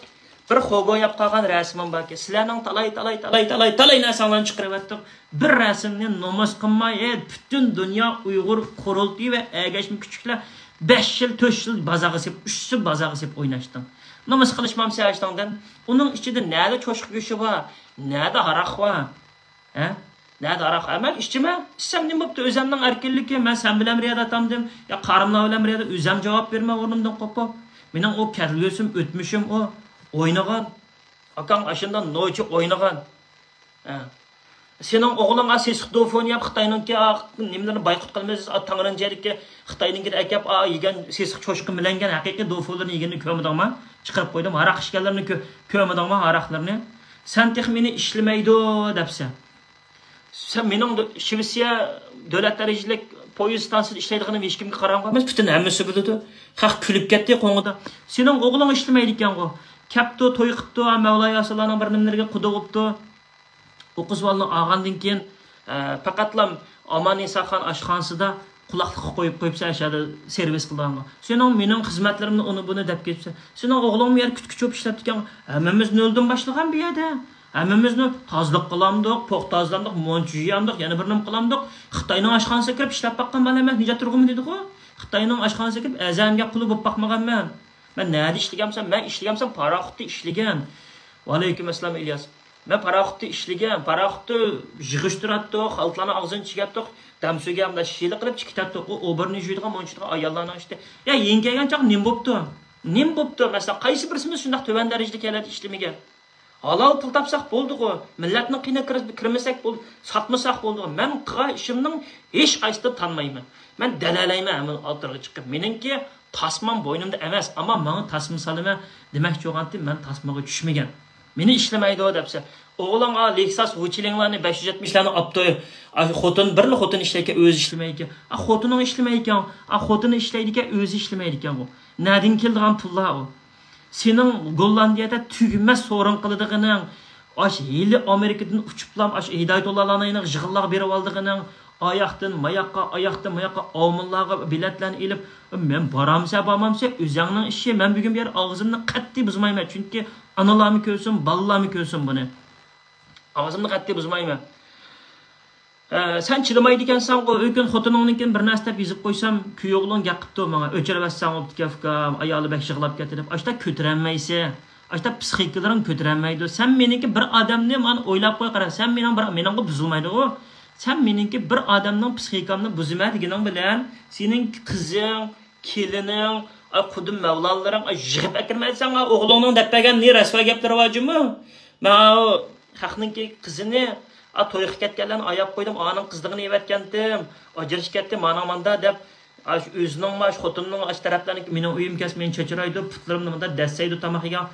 بىر خوبو ياپ قالغان رەسىمىم باركەن. سىلەرنىڭ تالاي، تالاي، تالاي، تالاي، تالاي نەرسەڭلارنى چىقىرىۋەتتىم. بىر رەسىمنى نومۇس قىلماي، ھەي، پۈتۈن دۇنيا ئۇيغۇر قۇرۇلتىيى ۋە ئەگەشمە كۈچۈكلەر بەش يىل، تۆت يىل بازارغا سېلىپ، ئۈچ يىل بازارغا سېلىپ ئويناشتىڭ. نومۇس قىلىشمامسەن ئاشتىڭدىن؟ ئۇنىڭ ئىچىدە نەدە چوشقا گۆشى بار، نەدە ھاراق بار؟ ھە؟ نەدە ھاراق؟ ھە، مەن ئىچىمەن. ئىچسەم نېمە بوپتۇ؟ ئۆزەمنىڭ ئەركىنلىكى. مەن سەن بىلەن بىر يەردە ياتامدىم يا قارىملار بىلەن بىر يەردە، ئۆزەم جاۋاب بېرىمەن ئورنۇمدىن قوپۇپ. مېنىڭ ئۇ كەلگۈسۈم، ئۆتمۈشۈم ئۇ. ئوينىغان. ئاكاڭ ئاشۇنداق نوچى ئوينىغان. ھە. سېنىڭ ئوغلۇڭ ئا سېسىق دوفون يەپ خىتاينىڭكى ئا نېمىلىرىنى بايقۇت قىلىمىز، ئا تاڭرىنچەدىكى خىتاينىڭكىدە ئەكەپ ئا يېگەن سېسىق چوشقا مىلەنگەن ھەقىقىي دوفونلىرىنى يېگىنىنى كۆرمىدىڭما؟ چىقىرىپ قويدۇم. ھاراق ئىچكەنلىرىنى كۆ-، كۆرمىدىڭما؟ ھاراقلىرىنى. سەن تېخى مېنى ئىشلىمەيدۇ دەپسەن. سەن مېنىڭ دۆ-، شىۋېتسىيە دۆلەت دەرىجىلىك پويىز ستانسىسىدا ئىشلەيدىغىنىمنى ھېچكىمگە قاراڭغۇ ئەمەس، پۈتۈن ھەممىسى بىلىدۇ. خەق كۈلۈپ كەتتى قوڭىدا. سېنىڭ ئوغلۇڭ ئىشلىمەيدىكەنغۇ. كەپتۇ، توي قىپتۇ، ھە، مەۋلا ياسىنلارنىڭ بىر نېمىلىرىگە قۇدا بوپتۇ. ئۇ قىز بالىنى ئالغاندىن كېيىن، ئە، پەقەتلا ئاماننىسا خان ئاشخانىسىدا قۇلاقلىققا قويۇپ قويۇپسەن، ئەشەدە سېرۋىس قىلىدىغانغا. سېنىڭ مېنىڭ خىزمەتلىرىمنى ئۇنى بۇنى دەپ كېتىپسەن. سېنىڭ ئوغلۇڭمۇ يەر كۈتكۈچى بولۇپ ئىشلەپتىكەن. ھەممىمىز نۆلدىن باشلىغان بۇ يەردە. ھەممىمىزنى تازىلىق قىلامدۇق، پوخ تازىلامدۇق، مونچا يۇيامدۇق، يەنە بىر نېمە قىلامدۇق. خىتاينىڭ ئاشخانىسىغا كىرىپ ئىشلەپ باققان بالا ئەمەس، نىجات تۇرغۇنمۇ دېدىغۇ. خىتاينىڭ ئاشخانىسىغا كىرىپ ئەزەمگە قۇلى بولۇپ باقمىغانمەن. مەن نەدە ئىشلىگەنسەن؟ مەن ئىشلىگەنسەن، پاراخوتتا ئىشلىگەن. ۋەئەلەيكۇم ئەسسالام، ئىلياس. مەن پاراخوتتا ئىشلىگەن، پاراخوتتا يىغىشتۇراتتۇق، خەلقلەرنىڭ ئاغزىنى چىگەتتۇق، دەمسۆگە ئەمدى شىلە قىلىپ چىقىتاتتۇق. ئۇ ئوبورنى يۇيىدىغان، مونچا يۇيىدىغان ئاياللارنىڭ ئىشى. يا، يېڭى كەلگەن چاغ نېمە بوپتۇ؟ نېمە بوپتۇ؟ مەسىلەن، قايسى بىرسىمىز شۇنداق تۆۋەن دەرىجىلىك يەرلەردە ئىشلىمىگەن؟ ھالال پۇل تاپساق بولدىغۇ. مىللەتنىڭ قېنىغا كىر-، كىرمىسەك بولدى، ساتمىساق بولدىغۇ. مەن قىلغان ئىشىمنىڭ ھېچقايسىسىنى تانمايمەن. مەن دەلەيلەيمەن ھەممىنى ئالدىغا چىقىپ. مېنىڭكى تاسمام بوينۇمدا ئەمەس، ئەمما ماڭا تاسما سالىمەن دېمەكچى بولغانتىم، مەن تاسمىغا چۈشمىگەن. مېنى ئىشلىمەيدۇ دەپسە، ئوغلۇڭغا لېكساس ۋۇچىلىڭلارنى بەش يۈز يەتمىشلارنى ئاپتۇ. ئاشۇ خوتۇن، بىرلا خوتۇن ئىشلەيدىكەن، ئۆزى ئىشلىمەيدىكەن. ئا، خوتۇنۇڭ ئىشلىمەيدىكەن، ئا، خوتۇنى ئىشلەيدىكەن، ئۆزى ئىشلىمەيدىكەنغۇ. نەدىن كېلىدىغان پۇللار ئۇ؟ سېنىڭ گوللاندىيەدە تۈگىمەس سورۇن قىلىدىغىنىڭ، ئاش ھېلى ئامېرىكىدىن ئۇچۇپلام، ئاش ھىدايەتۇللالارنىڭ يىغىنلارغا بېرىۋالىدىغىنىڭ، ئاياقتىن ماياققا، ئاياقتىن ماياققا ئاۋمېنلارغا بىلەتلەرنى ئېلىپ، مەن بارامسەن، بارمامسەن، ئۆزۈڭنىڭ ئىشى، مەن بۈگۈن بۇ يەردە ئاغزىمنى قەتئىي بۇزمايمەن، چۈنكى ئانىلارمۇ كۆرسۇن، بالىلارمۇ كۆرسۇن بۇنى. ئاغزىمنى قەتئىي بۇزمايمەن. ئە، سەن چىدىمايدىكەنسەنغۇ، ئۆكۈن خوتۇنۇڭنىڭكىنى بىر نەرسە دەپ يېزىپ قويسام، كۈيئوغلۇڭ گەپ قىپتۇ ماڭا، ئۆچۈرۈۋەتسەڭ بوپتىكەن ئۇكام، ئايالى بەك يىغلاپ كەتتى دەپ، ئاشتا كۆتۈرەلمەيسەن. ئاشتا پسىخىكىلىرىڭ كۆتۈرەلمەيدۇ. سەن مېنىڭكى بىر ئادەمنى مانا ئويلاپ قوي، قارا، سەن مېنىڭ بىر، مېنىڭغا بۇزۇلمايدىغۇ. سەن مېنىڭكى بىر ئادەمنىڭ پسىخىكامنى بۇزىمەن دېگىنىڭ بىلەن، سېنىڭ قىزىڭ، كېلىنىڭ، ئاي، قۇدۇم مەۋلانلىرىڭ، ئاي، يىغىپ ئەكىرمەيسەن، ئا، ئوغلۇڭنىڭ دەپ بەرگەن نى رەسۋا گەپلىرى بار جۇمۇ. مەن ئاۋۇ خەقنىڭكى قىزىنى، ئا، تويغا كەتكەنلەرنى ئاياپ قويدۇم، ئانىڭ قىزلىقىنى ئېۋەتكەنتىم، ئاجرىشىپ كەتتى، مانا ماندا دەپ، ئاشۇ ئۆزىنىڭمۇ، ئاشۇ خوتۇنىنىڭ ئاشۇ تەرەپلەرنىڭكى مېنىڭ ئۆيۈم كەلسە مېنى چاچرايدۇ، پۇتلىرىمنى مۇنداق دەسسەيدۇ تاماق يېگەن.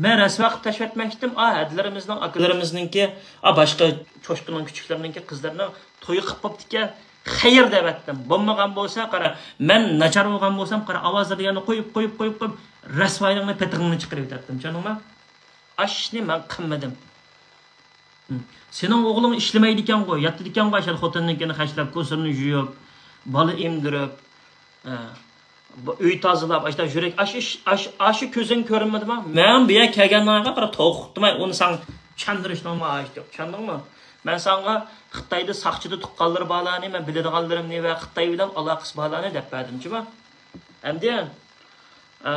مەن رەسۋا قىلىپ تاشلىۋەتمەكچىدىم، ئا، ھەدىلىرىمىزنىڭ، ئاكىلىرىمىزنىڭكى، ئا، باشقا چوشقىنىڭ كۈچۈكلىرىنىڭكى قىزلىرىنىڭ تويى قىپ بوپتىكەن، خەير دەۋەتتىم. بولمىغان بولسا، قارا، مەن ناچار بولغان بولسام، قارا، ئاۋازلار دېگەننى قويۇپ، قويۇپ، قويۇپ، قويۇپ، رەسۋايلىقنى پېتىڭنى چىقىرىۋېتەتتىم، چۈشەندىڭمۇ؟ ئاشۇنى مەن قىلمىدىم. سېنىڭ ئوغلۇڭ ئىشلىمەيدىكەنغۇ، ياتىدىكەنغۇ، ئاشۇ خوتۇنىڭكىنى خەجلەپ، كوسىرىنى يۇيۇپ، بالا ئېمدۈرۈپ، ئە، بۇ ئۆي تازىلاپ، ئاشۇ يۈرەك، ئاشۇ ئىش، ئاشۇ، ئاشۇ كۆزۈڭ كۆرۈنمىدىمۇ؟ مەن بۇ يەرگە كەلگەندىن قارا توختىماي ئۇنى ساڭا چۈشەندۈرۈشنىڭمۇ ھاجىتى يوق، چۈشەندىڭمۇ؟ مەن ساڭا خىتايدا ساقچىدا تۇغقانلىرى بارلارنى، مەن بىلىدىغانلىرىمنى ۋە خىتاي بىلەن ئالاقىسى بارلارنى دەپ بەردىم، جۇمۇ. ئەمدى، ئە،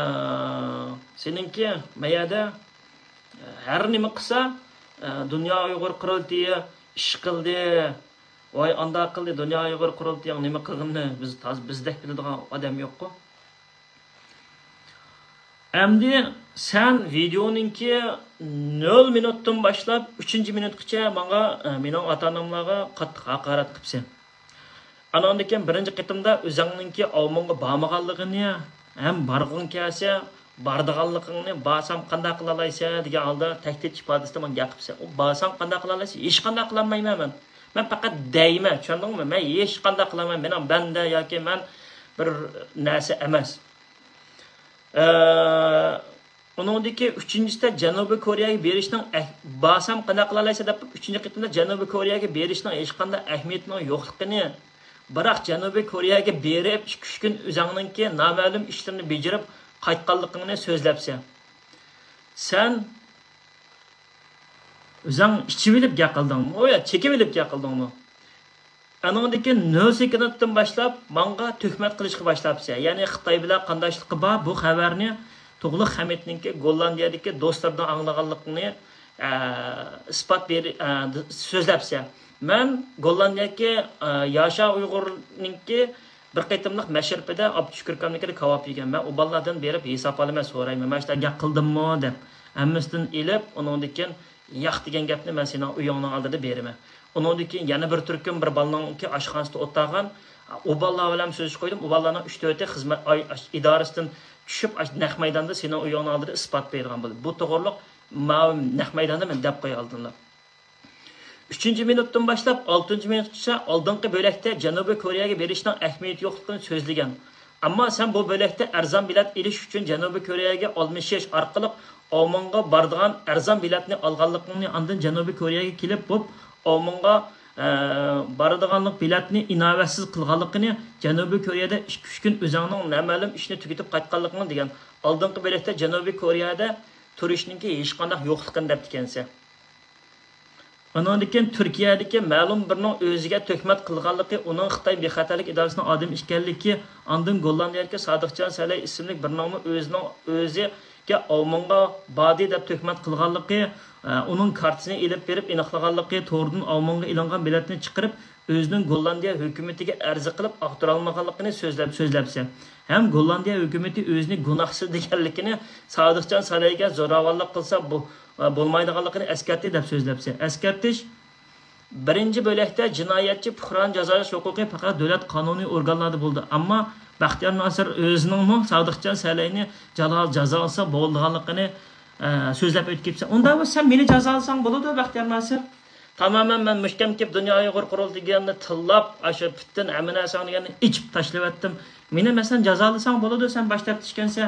سېنىڭكى مەيەدە، ئە، ھەر نېمە قىلسا، ئە، دۇنيا ئۇيغۇر قۇرۇلتىيى ئىش قىلدى، ۋاي ئانداق قىلدى، دۇنيا ئۇيغۇر قۇرۇلتىيىنىڭ نېمە قىلغىنىنى بىز تاز-، بىزدەك بىلىدىغان ئادەم يوققۇ. ئەمدى سەن ۋىدېئونىڭكى نۆل مىنۇتتىن باشلاپ ئۈچىنچى مىنۇتقىچە ماڭا، ئە، مېنىڭ ئاتا-ئاناملارغا قاتتىق ھاقارەت قىپسەن. ئاناندىن كېيىن بىرىنچى قېتىمدا ئۆزۈڭنىڭكى ئاۋمېنغا بارمىغانلىقىنى ھەم بارغۇڭ كەلسە بارىدىغانلىقىڭنى، بارسام قانداق قىلالايسەن دېگەن ھالدا تەھدىت ئىپادىسىدە ماڭا گەپ قىپسەن. ئۇ بارسام قانداق قىلالايسەن؟ ھېچقانداق قىلالمايمەن مەن. مەن پەقەت دەيمەن، چۈشەندىڭمۇ؟ مەن ھېچقانداق قىلالمايمەن. مېنىڭ بەندە ياكى مەن بىر نەرسە ئەمەس. ئە، ئۇنىڭدىكى ئۈچىنچىسىدە جەنۇبىي كورېيەگە بېرىشنىڭ ئەھ-، بارسام قانداق قىلالايسەن دەپ، ئۈچىنچى قېتىمدا جەنۇبىي كورېيەگە بېرىشنىڭ ھېچقانداق ئەھمىيىتىنىڭ يوقلۇقىنى، بىراق جەنۇبىي كورېيەگە بېرىپ ئىككى-ئۈچ كۈن ئۆزۈڭنىڭكى نامەلۇم ئىشلىرىنى بېجىرىپ قايتقانلىقىڭنى سۆزلەپسەن. سەن ئۆزەڭ ئىچىۋېلىپ گەپ قىلدىڭمۇ يا چېكىۋېلىپ گەپ قىلدىڭمۇ؟ ئانىڭدىن كېيىن نۆل سېكۇنتتىن باشلاپ ماڭا تۆھمەت قىلىشقا باشلاپسەن. يەنى خىتاي بىلەن قانداشلىقى بار، بۇ خەۋەرنى تۇغلۇق خەمىتنىڭكى گوللاندىيەدىكى دوستلىرىدىن ئاڭلىغانلىقىنى، ئە، ئىسپات بېرى-، ئە، سۆزلەپسەن. مەن گوللاندىيەدىكى، ئە، ياشا ئۇيغۇرنىڭكى بىر قېتىملىق مەشرىپىدە ئابدۇشۈكۈر ئاكامنىڭكىدە كاۋاپ يېگەن. مەن ئۇ بالىلاردىن بېرىپ ھېساب ئالىمەن، سورايمەن، مانا شۇنداق گەپ قىلدىممۇ دەپ. ھەممىسىدىن ئېلىپ، ئۇنىڭدىن كېيىن ياق دېگەن گەپنى مەن سېنىڭ ئۆيۈڭنىڭ ئالدىدا بېرىمەن. ئۇنىڭدىن كېيىن يەنە بىر تۈركۈم بىر بالىنىڭكى ئاشخانىسىدا ئولتۇرغان، ئۇ بالىلار بىلەن سۆزلىشىپ قويدۇم. ئۇ بالىلارنىڭ ئۈچ تۆتى خىزمەت ئاي-، ئاش-، ئىدارىسىدىن چۈشۈپ، ئاش-، نەق مەيداندا سېنىڭ ئۆيۈڭنىڭ ئالدىدا ئىسپات بېرىدىغان بولدى. بۇ توغرۇلۇق ماۋۇ نەق مەيداندا مەن دەپ قوياي ئالدىنلا. ئۈچىنچى مىنۇتتىن باشلاپ ئالتىنچى مىنۇتقىچە ئالدىنقى بۆلەكتە جەنۇبىي كورېيەگە بېرىشنىڭ ئەھمىيىتى يوقلۇقىنى سۆزلىگەن. ئەمما سەن بۇ بۆلەكتە ئەرزان بېلەت ئېلىش ئۈچۈن جەنۇبىي كورېيەگە ئالمىشىش ئارقىلىق ئاۋمېنغا بارىدىغان ئەرزان بېلەتنى ئالغانلىقىڭنى، ئاندىن جەنۇبىي كورېيەگە كېلىپ بوپ ئاۋمېنغا، ئە، بارىدىغانلىق بېلەتنى ئىناۋەتسىز قىلغانلىقىنى، جەنۇبىي كورېيەدە ئىككى ئۈچ كۈن ئۆزۈڭنىڭ نامەلۇم ئىشنى تۈگىتىپ قايتقانلىقىڭنى دېگەن. ئالدىنقى بۆلەكتە جەنۇبىي كورېيەدە تۇرۇشنىڭكى ھېچقانداق يوقلۇقىنى دەپتىكەنسەن. ئۇنىڭدىن كېيىن تۈركىيەدىكى مەلۇم بىرىنىڭ ئۆزىگە تۆھمەت قىلغانلىقى، ئۇنىڭ خىتاي بىخەتەرلىك ئىدارىسىنىڭ ئادىمى ئىكەنلىكى، ئاندىن گوللاندىيەدىكى سادىقجان سەلەي ئىسىملىك بىرىنىڭمۇ ئۆزىنىڭ ئۆزىگە ئاۋمېنغا باردى دەپ تۆھمەت قىلغانلىقى، ئە، ئۇنىڭ كارتىسىنى ئېلىپ بېرىپ ئېنىقلىغانلىقى، توردىن ئاۋمېنغا ئېلىنغان بېلەتنى چىقىرىپ، ئۆزىنىڭ گوللاندىيە ھۆكۈمىتىگە ئەرز قىلىپ ئاختۇرالمىغانلىقىنى سۆزلەپ، سۆزلەپسەن. ھەم گوللاندىيە ھۆكۈمىتى ئۆزىنى گۇناھسىز دېگەنلىكىنى، سادىقجان سەلەيگە زوراۋانلىق قىلسا بو-، بولمايدىغانلىقىنى ئەسكەرتتى دەپ سۆزلەپسەن. ئەسكەرتىش، بىرىنچى بۆلەكتە جىنايەتچى پۇقرانى جازالاش ھوقۇقى پەقەت دۆلەت قانۇنىي ئورگانلاردا بولىدۇ. ئەمما بەختىيار ناسىر ئۆزىنىڭمۇ سادىقجان سەلەينى جالا-، جازالىسا بولىدىغانلىقىنى، ئە، سۆزلەپ ئۆتۈپ كېتىپسەن. ئۇنداق بولسا سەن مېنى جازالىساڭ بولىدۇ، بەختىيار ناسىر. تامامەن مەن مۇشۇ كەم كېلىپ دۇنيا ئۇيغۇر قۇرۇلتىيى دېگەننى تىللاپ، ئاشۇ پۈتۈن ھەممە نەرسەڭ دېگەننى ئېچىپ تاشلىۋەتتىم. مېنى مەسىلەن جازالىساڭ بولىدۇ، سەن باشلاپ ئىشكەنسە،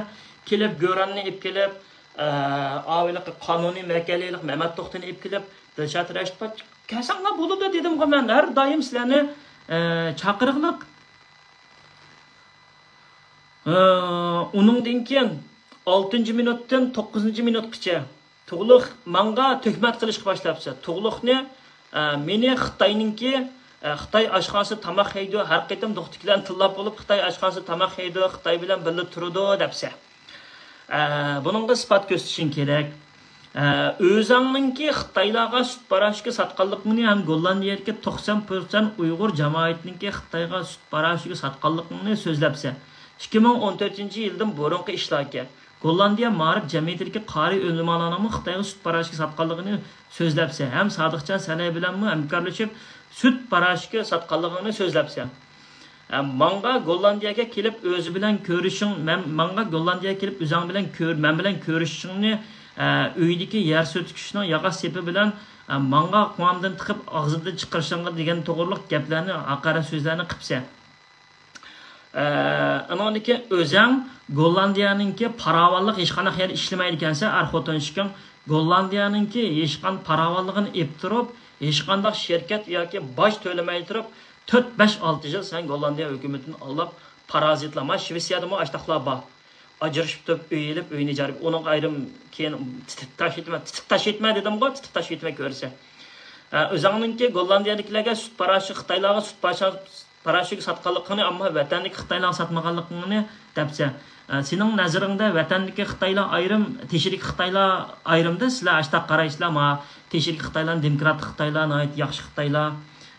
كېلىپ گۆرەننى ئېلىپ كېلىپ، ئە، ئاۋىلىق قانۇنىي ۋەكىللىك مەمەت توختىنى ئېلىپ كېلىپ، دىلشات رەشىت پاچ-، كەلسەڭلار بولىدۇ دېدىمغۇ مەن، ھەر دائىم سىلەرنى، ئە، چاقىرغلىق. ئە، ئۇنىڭدىن كېيىن ئالتىنچى مىنۇتتىن توققۇزىنچى مىنۇتقىچە تۇغلۇق ماڭا تۆھمەت قىلىشقا باشلاپسەن. تۇغلۇقنى، ئە، مېنى خىتاينىڭكى، ئە، خىتاي ئاشخانىسىدا تاماق يەيدۇ، ھەر قېتىم دوختۇركىلەرنى تىللاپ بولۇپ، خىتاي ئاشخانىسىدا تاماق يەيدۇ، خىتاي بىلەن بىللە تۇرىدۇ دەپسەن. ئە، بۇنىڭغا ئىسپات كۆرسىتىشىڭ كېرەك. ئە، ئۆزەڭنىڭكى خىتايلارغا سۈت پاراشوكى ساتقانلىقىڭنى ھەم گوللاندىيەدىكى توقسان پىرسەنت ئۇيغۇر جامائىتىنىڭكى خىتايغا سۈت پاراشوكى ساتقانلىقىڭنى سۆزلەپسەن. ئىككى مىڭ ئون تۆتىنچى يىلدىن بۇرۇنقى ئىشلاركەن. گوللاندىيە مائارىپ جەمئىيىتىدىكى قارىي ئۆلىمالارنىڭمۇ خىتايغا سۈت پاراشوكى ساتقانلىقىنى سۆزلەپسەن ھەم سادىقجان سەنەي بىلەنمۇ ھەمكارلىشىپ سۈت پاراشوكى ساتقانلىقىڭنى سۆزلەپسەن. ئە، ماڭا گوللاندىيەگە كېلىپ ئۆزى بىلەن كۆرۈشۈڭ، مەن، ماڭا گوللاندىيەگە كېلىپ ئۆزەڭ بىلەن كۆر-، مەن بىلەن كۆرۈشۈشۈڭنى، ئە، ئۆيدىكى يەر سۈرتكۈچىنىڭ ياغاچ سېپى بىلەن، ئە، ماڭا قۇۋامدىن تىقىپ ئاغزىمدىن چىقىرىشىڭغا دېگەن توغرۇلۇق گەپلەرنى، ھاقارەت سۆزلەرنى قىپسەن. ئە، ئانىڭدىن كېيىن ئۆزەڭ گوللاندىيەنىڭكى پاراۋانلىق ھېچقانداق يەردە ئىشلىمەيدىكەنسەن، ئەر خوتۇن ئىككىڭ. گوللاندىيەنىڭكى ھېچقان پاراۋانلىقىنى ئېلىپ تۇرۇپ، ھېچقانداق شىركەت ياكى باج تۆلىمەي تۇرۇپ، تۆت، بەش، ئالتە يىل سەن گوللاندىيە ھۆكۈمىتىنى ئالداپ، پارازىتلار. مانا شىۋېتسىيەدىمۇ ئاشتاقلار بار. ئاجرىشىپ تۇرۇپ، ئۆي ئېلىپ، ئۆينى ئىجارە، ئۇنىڭغا ئايرىم كېيىن تىتىپ تاشلىۋېتىمەن، تىتىپ تاشلىۋېتىمەن دېدىمغۇ، تىتىپ تاشلىۋېتىمەن كۆرسە. ئە، ئۆزەڭنىڭكى گوللاندىيەدىكىلەرگە سۈت پاراشوكى، خىتايلارغا سۈت پاشا-، پاراشوكى ساتقانلىقىڭنى، ئەمما ۋەتەندىكى خىتايلارغا ساتمىغانلىقىڭنى دەپسەن. ئە، سېنىڭ نەزىرىڭدە ۋەتەندىكى خىتايلار ئايرىم، تېشىدىكى خىتايلار ئايرىمدا، سىلەر ئاشتاق قارايسىلەر، ما، تېشىدىكى خىتايلار، دېموكراتىك خىتايلار، ناھايىتى ياخشى خىتايلار.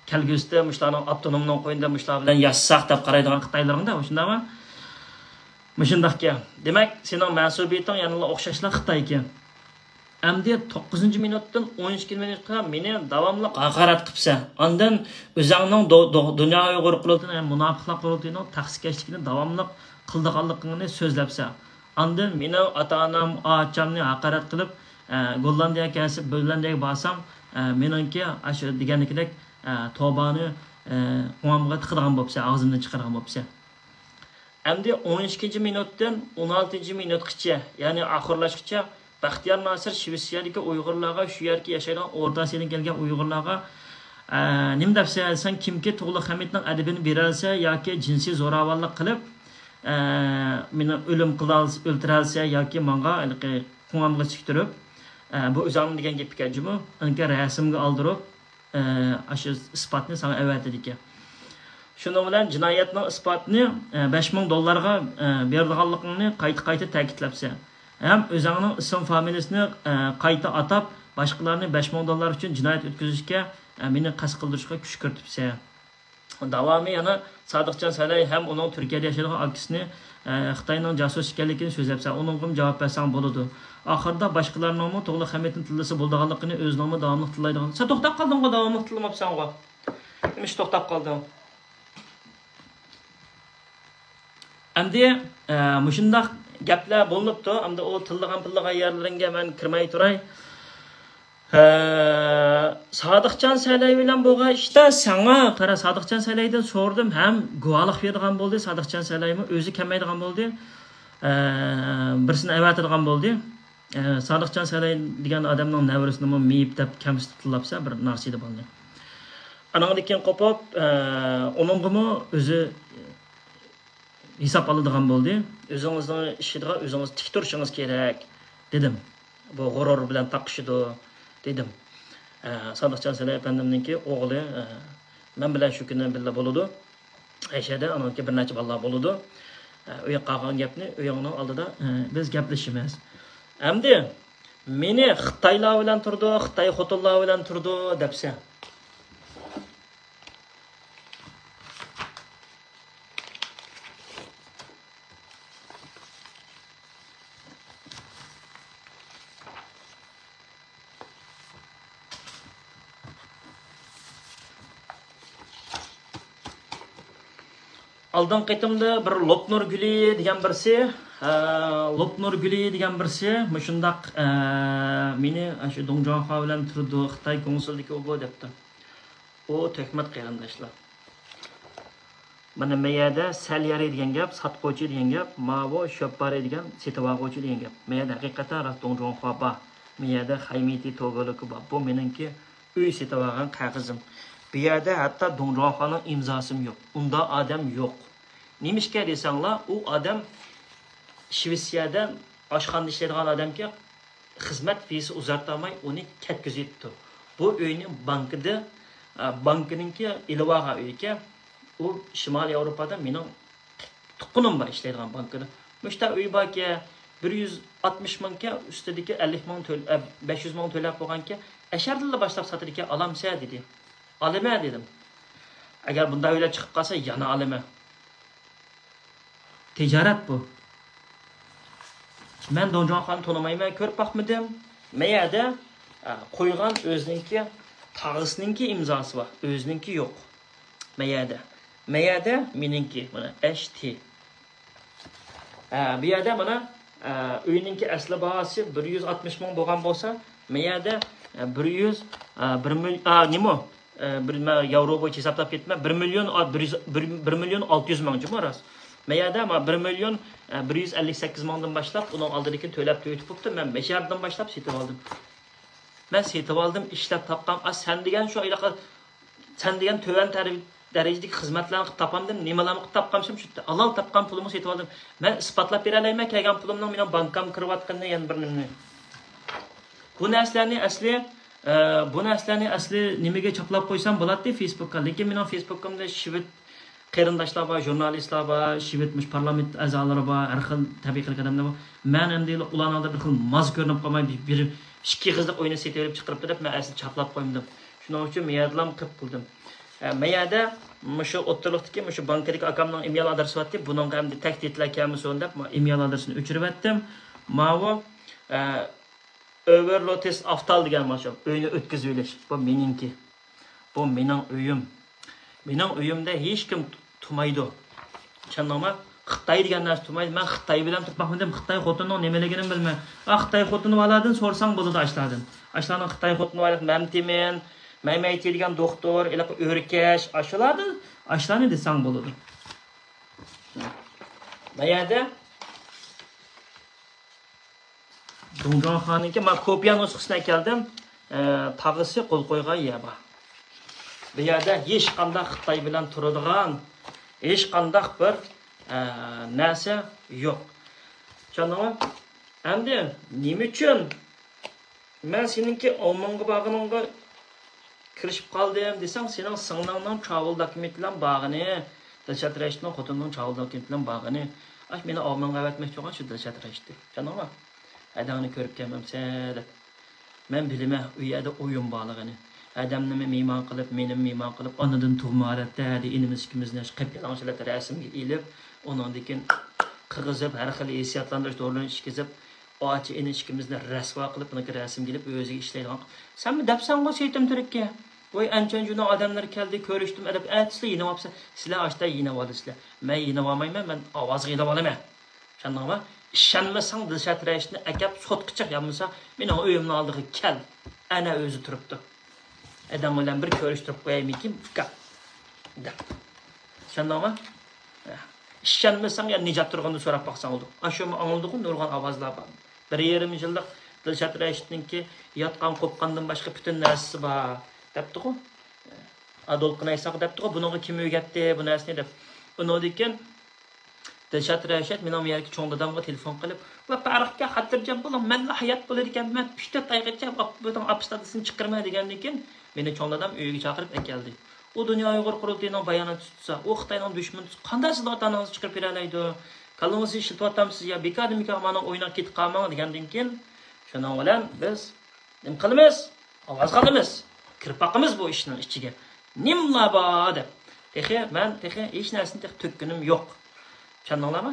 كەلگۈسىدە مۇشۇلارنىڭ ئاپتونومنىڭ قوينىدا مۇشۇلار بىلەن ياشىساق دەپ قارايدىغان خىتايلىرىڭدا، شۇنداقمۇ؟ مۇشۇنداقكەن. دېمەك، سېنىڭ مەنسۇبىيىتىڭ يەنىلا ئوخشاشلا خىتايكەن. ئەمدى توققۇزىنچى مىنۇتتىن ئون ئىككىنچى مىنۇتقا مېنى داۋاملىق ھاقارەت قىپسەن. ئاندىن ئۆزەڭنىڭ دو-، دو-، دۇنيا ئۇيغۇر قۇرۇلتىيىنىڭ، مۇناپىقلار قۇرۇلتىيىنىڭ تەخسىكەشلىكىنى داۋاملىق قىلىدىغانلىقىڭنى سۆزلەپسەن. ئاندىن مېنىڭ ئاتا-ئانام، ئاچامنى ھاقارەت قىلىپ، ئە، گوللاندىيەگە كەلسە، گوللاندىيەگە بارسام، ئە، مېنىڭكى ئاشۇ دېگەندىكىدەك، ئە، توبانى، ئە، قۇۋامغا تىقىدىغان بوپسەن، ئاغزىمدىن چىقىرىدىغان بوپسەن. ئەمدى ئون ئىككىنچى مىنۇتتىن ئون ئالتىنچى مىنۇتقىچە، يەنى ئاخىرلاشقىچە بەختىيار ناسىر شىۋېتسىيەدىكى ئۇيغۇرلارغا، شۇ يەرگە ياشايدىغان ئورتا ئاسىيادىن كەلگەن ئۇيغۇرلارغا، ئە، نېمە دەپسەن، سەن كىمكى تۇغلۇق خەمىتنىڭ ئەدىپىنى بېرەلسە ياكى جىنسىي زوراۋانلىق قىلىپ، ئە، مېنى ئۆلۈم قىلالس-، ئۆلتۈرەلسە ياكى ماڭا ھېلىقى قۇۋامغا چىقتۇرۇپ، ئە، بۇ ئۆزۈڭنىڭ دېگەن گېپىكەن جۇمۇ. ئانكى رەسىمگە ئالدۇرۇپ، ئە، ئاشۇ ئىسپاتنى ساڭا ئەۋەتىدىكەن. شۇنىڭ بىلەن جىنايەتنىڭ ئىسپاتىنى، ئە، بەش مىڭ دوللارغا، ئە، بېرىدىغانلىقىڭنى قايتا-قايتا تەكىتلەپسەن. ھەم ئۆزۈڭنىڭ ئىسىم فامىلىسىنى، ئە، قايتا ئاتاپ، باشقىلارنى بەش مىڭ دوللار ئۈچۈن جىنايەت ئۆتكۈزۈشكە، ئە، مېنى قەست قىلدۇرۇشقا كۈشكۈرتۈپسەن. داۋامى يەنە سادىقجان سەلەي ھەم ئۇنىڭ تۈركىيەدە ياشايدىغان ئاكىسىنى، ئە، خىتاينىڭ جاسۇس ئىكەنلىكىنى سۆزلەپسەن، ئۇنىڭغىمۇ جاۋاب بەرسەڭ بولىدۇ. ئاخىرىدا باشقىلارنىڭمۇ تولۇق ئەھمىيەتنى تىللىسا بولىدىغانلىقىنى، ئۆزىنىڭمۇ داۋاملىق تىللايدىغان. سەن توختاپ قالدىڭغۇ، داۋاملىق تىللىماپسەنغۇ. نېمە ئىش توختاپ قالدىڭ؟ ئەمدى، ئە، مۇشۇنداق گەپلەر بولۇپتۇ. ئەمدى ئۇ تىللىغان، پىللىغان يەرلىرىڭگە مەن كىرمەي تۇراي. ھە، سادىقجان سەلەي بىلەن بولغان ئىشتا ساڭا قارا، سادىقجان سەلەيدىن سورىدىم ھەم گۇۋاھلىق بېرىدىغان بولدى. سادىقجان سەلەيمۇ ئۆزى كەلمەيدىغان بولدى. ھە، بىرسىنى ئەۋەتىدىغان بولدى. ھە، سادىقجان سەلەي دېگەن ئادەمنىڭ نەۋرىسىنىمۇ مېيىپ دەپ كەمسىتىپ تىللاپسەن، بىر ناخشىدا بالىنى. ئانىڭدىن كېيىن قوپۇپ، ئە، ئۇنىڭغىمۇ ئۆزى ھېساب ئالىدىغان بولدى. ئۆزىڭىزنىڭ ئىشىدا ئۆزىڭىز تىك تۇرۇشىڭىز كېرەك، دېدىم. بۇ غۇرۇر بىلەن تاقىشىدۇ، دېدىم. ئە، سادىقجان سەلەي ئەپەندىمنىڭكى ئوغلى، ئە، مەن بىلەن شۇ كۈنى بىللە بولىدۇ. ئەشەدە ئانىڭكى بىر نەچچە بالىلار بولىدۇ. ئە، ئۆيگە قالغان گەپنى ئۆيۈڭنىڭ ئالدىدا، ئە، بىز گەپلىشىمىز. ئەمدى مېنى خىتايلار بىلەن تۇرىدۇ، خىتاي خوتۇنلار بىلەن تۇرىدۇ دەپسەن. ئالدىنقى قېتىمدا بىر لوپنۇر گۈلى دېگەن بىرسى، ئە، لوپنۇر گۈلى دېگەن بىرسى مۇشۇنداق، ئە، مېنى ئاشۇ دۇڭ جۇاڭخۇا بىلەن تۇرىدۇ، خىتاي كونسۇلدىكى ئۇ بۇ دەپتۇ. ئۇ تۆھمەت قېرىنداشلار. مانا مەيەدە سەل يارى دېگەن گەپ، ساتقۇچى دېگەن گەپ، ماۋۇ شۆپبارى دېگەن سېتىۋالغۇچى دېگەن گەپ. مەيەدە ھەقىقەتەن راست دۇڭجۇڭخۇا بار. مەيەدە خەيمىتى توگولۇكى بار. بۇ مېنىڭكى ئۆي سېتىۋالغان قەغىزىم. بۇ يەردە ھەتتا دۇڭجۇڭخۇانىڭ ئىمزاسىمۇ يوق. ئۇنداق ئادەم يوق. نېمىشقا دېسەڭلار، ئۇ ئادەم شىۋېتسىيەدە ئاشخانىدا ئىشلەيدىغان ئادەمكەن. خىزمەت ۋىزىسى ئۇزارتالماي ئۇنى كەتكۈزۈۋېتىپتۇ. بۇ ئۆينى بانكىدا، ئە، بانكىنىڭكى ئېلىۋالغان ئۆيكەن. ئۇ شىمالىي ياۋروپادا مېنىڭ تۇغقىنىم بار ئىشلەيدىغان بانكىدا. مۇشتا ئۆي باركەن، بىر يۈز ئاتمىش مىڭكەن، ئۈستىدىكى ئەللىك مىڭ تۆل-، ئە، بەش يۈز مىڭ تۆلەپ بولغانكەن، ئەشەدىنلا باشلاپ ساتىدىكەن، ئالامسەن دېدى. ئالىمەن دېدىم. ئەگەر بۇنداق ئۆيلەر چىقىپ قالسا يەنە ئالىمەن. تىجارەت بۇ. مەن دۇڭجۇڭخۇانى تونۇمايمەن، كۆرۈپ باقمىدىم. مەيەدە، ئە، قويغان ئۆزىنىڭكى، تاغىسىنىڭكى ئىمزاسى بار، ئۆزىنىڭكى يوق. مەيەدە. مەيەدە مېنىڭكى، مانا، ئەش تى. ئە، بۇ يەردە مانا، ئە، ئۆينىڭكى ئەسلى باھاسى بىر يۈز ئاتمىش مىڭ بولغان بولسا، مەيەدە، ئە، بىر يۈز، ئە، بىر مىل-، ئا، نېمە؟ ئە، بىر، مەن ياۋرو بويىچە ھېسابلاپ كېتىمەن. بىر مىليون، ئا، بىر يۈز، بىر، بىر مىليون ئالتە يۈز مىڭ جۇمۇ راست. مەيەدە ما بىر مىليون، ئە، بىر يۈز ئەللىك سەككىز مىڭدىن باشلاپ، ئۇنىڭ ئالدىدىكىنى تۆلەپ تۈگىتىپ بوپتۇ. مەن مەشەدىن باشلاپ سېتىۋالدىم. مەن سېتىۋالدىم، ئىشلەپ تاپقان. ئا، سەن دېگەن شۇ ھېلىقى، سەن دېگەن تۆۋەن تەر-، دەرىجىدىكى خىزمەتلەرنى قىلىپ تاپامدىم، نېمىلەرنى قىلىپ تاپقانمىشىم، شۇ ھالال تاپقان پۇلۇمغا سېتىۋالدىم. مەن ئىسپاتلاپ بېرەلەيمەن كەلگەن پۇلۇمنىڭ مېنىڭ بانكام كىرىۋاتقىنىنى، يەنە بىر نېمىنى. بۇ نەرسىلەرنى ئەسلى، ئە، بۇ نەرسىلەرنى ئەسلى نېمىگە چاپلاپ قويسام بولاتتى، فېيسبۇكقا. لېكىن مېنىڭ فېيسبۇكۇمدا شىۋېت قېرىنداشلار بار، ژۇرنالىستلار بار، شىۋېت مۇشۇ پارلامېنت ئەزالىرى بار، ھەر خىل تەبىئىي خىل ئادەملەر بار. مەن ئەمدى ئۇلارنىڭ بىر خىل ماز كۆرۈنۈپ قالماي، بىر، بىر ئىككى ئېغىزلىق ئۆينى سېتىۋېلىپ چىقىرىپتۇ دەپ، مەن ئەسلى چاپلاپ قويمىدىم. شۇنىڭ ئۈچۈن مەيەدىلام قىپ قىلدىم. ئە، مەيەدە مۇشۇ ئوتتۇرىلىقتىكى مۇشۇ بانكىدىكى ئاكامنىڭ ئىميال ئادرېسى بارتتى، بۇنىڭغا ئەمدى تەھدىتلەر كەلمىسۇن دەپ، مانا ئىميال ئادرېسىنى ئۆچۈرۈۋەتتىم. ماۋۇ، ئە، ئۆۋەرلوتېس ئافتال دېگەن مانا شۇ ئۆينى ئۆتكۈزۈۋېلىش. بۇ مېنىڭكى. بۇ مېنىڭ ئۆيۈم. مېنىڭ ئۆيۈمدە ھېچكىم تۇمايدۇ. چۈشەندىڭمۇ؟ خىتاي دېگەن نەرسە تۇمايدۇ. مەن خىتاي بىلەن تۇرۇپ باقمىدىم. خىتاي خوتۇننىڭ نېمىلىكىنىمۇ بىلمەيمەن. ئا، خىتاي خوتۇنى بالالاردىن سورىساڭ بولىدۇ ئاشۇلاردىن. ئاشۇلارنىڭ خىتاي خوتۇنى بار، مەمتىمىن، مەيمەيتى دېگەن دوختۇر، ھېلىقى ئۆركەش، ئاشۇلاردىن، ئاشۇلارنى دېسەڭ بولىدۇ. ما يەردە دۇڭجۇاڭخانىڭكى مانا كوپىيە نۇسخىسىنى ئەكەلدىم. ئە، تاغىسى قول قويغان يەر بار. بۇ يەردە ھېچقانداق خىتاي بىلەن تۇرىدىغان ھېچقانداق بىر، ئە، نەرسە يوق. چۈشەندىڭمۇ؟ ئەمدى نېمە ئۈچۈن، مەن سېنىڭكى ئالمانغا بارغىنىڭغا كىرىشىپ قالدىم دېسەڭ، سېنىڭ سىڭلىڭنىڭ تراۋېل دوكۇمېنت بىلەن بارغىنى، دىلشات رەشىتنىڭ خوتۇنىنىڭ تراۋېل دوكۇمېنت بىلەن بارغىنى، ئاش مېنى ئالمانغا ئەۋەتمەكچى بولغان شۇ دىلشات رەشىتى. چۈشەندىڭمۇ؟ ھەدەڭنى كۆرۈپ كەلمەمسەن دەپ. مەن بىلىمەن ئۇ يەردە ئويۇن بارلىقىنى. ھەدەمنىمۇ مېھمان قىلىپ، مېنىمۇ مېھمان قىلىپ، ئانىدىن تۇغما ھالەتتە ھەدە ئىنىمىز ئىككىمىزنى قىپيالىڭاچ ھالەتتە رەسىمگە ئېلىپ، ئۇنىڭدىن كېيىن قىغىزىپ، ھەر خىل ھېسسىياتلاندۇرۇش دورىلىرىنى ئىچكۈزۈپ، ئاچا ئىنى ئىككىمىزنى رەسۋا قىلىپ، ئۇنىڭكى رەسىمگە ئېلىپ ئۆزىگە ئىشلەيدىغان. سەنمۇ دەپسەنغۇ سېيىتىم تۈرككە. ۋاي ئەنچۈەنجۇنىڭ ئادەملىرى كەلدى، كۆرۈشتۈم، ئەدەپ ئەتىسىلا يېنىۋاپسەن. سىلەر ئاشتا يېنىۋالىسىلەر. مەن يېنىۋالمايمەن، مەن ئاۋازغا يېنىۋالىمەن. چۈشەندىڭمۇ؟ ئىشەنمىسەڭ دىلشات رەشىتنى ئەكەپ سوتقا چىق، يا بولمىسا مېنىڭ ئۆيۈمنىڭ ئالدىغا كەل. ئەنە ئۆزى تۇرۇپتۇ. ئادەم بىلەن بىر كۆرۈشتۈرۈپ قويايمىكىن، ئۇكا؟ دەپ. چۈشەندىڭمۇ؟ ئىشەنمىسەڭ يا نىجات تۇرغۇندىن سوراپ باقساڭ بولىدۇ. ئاشۇمۇ ئاڭلىدىغۇ نۇرغۇن ئاۋازلار بار. بىر يېرىم يىللىق دىلشات رەشىتنىڭكى ياتقان قوپقاندىن باشقا پۈتۈن نەرسىسى بار دەپتىغۇ. ئا، دولقۇن ئەيساغا دەپتىغۇ، بۇنىڭغا كىم ئۆگەتتى بۇ نەرسىنى دەپ. ئۇنىڭدىن كېيىن دىلشات رەشىت مېنىڭ بۇ يەردىكى چوڭ دادامغا تېلېفون قىلىپ، ۋە پەرىقكە خاتىرجەم بولۇڭ، مەنلا ھايات بولىدىكەن، مەن ئۈچ تۆت ئايغىچە ئاپ-، بۇنىڭ ئاپىسى دادىسىنى چىقىرىمەن دېگەندىن كېيىن، مېنى چوڭ دادام ئۆيىگە چاقىرىپ ئەكەلدى. ئۇ دۇنيا ئۇيغۇر قۇرۇلتىيىنىڭ باياناتى تۇتسا، ئۇ خىتاينىڭ دۈشمىنى تۇتسا، قانداق سىز ئاتا-ئانىڭىزنى چىقىرىپ بېرەلەيدۇ؟ كاللىڭىزنى ئىشلىتىۋاتامسىز يا بىكاردىن بىكارغا مانا ئويناپ كېتىپ قالماڭ دېگەندىن كېيىن، شۇنىڭ بىلەن بىز نېمە قىلىمىز؟ ئاۋاز قىلىمىز. كىرىپ باقىمىز بۇ ئىشنىڭ ئىچىگە. نېمىلا بار دەپ. تېخى مەن تېخى ھېچ نەرسىنى تېخى تۆككىنىم يوق. چۈشەندىڭلارمۇ؟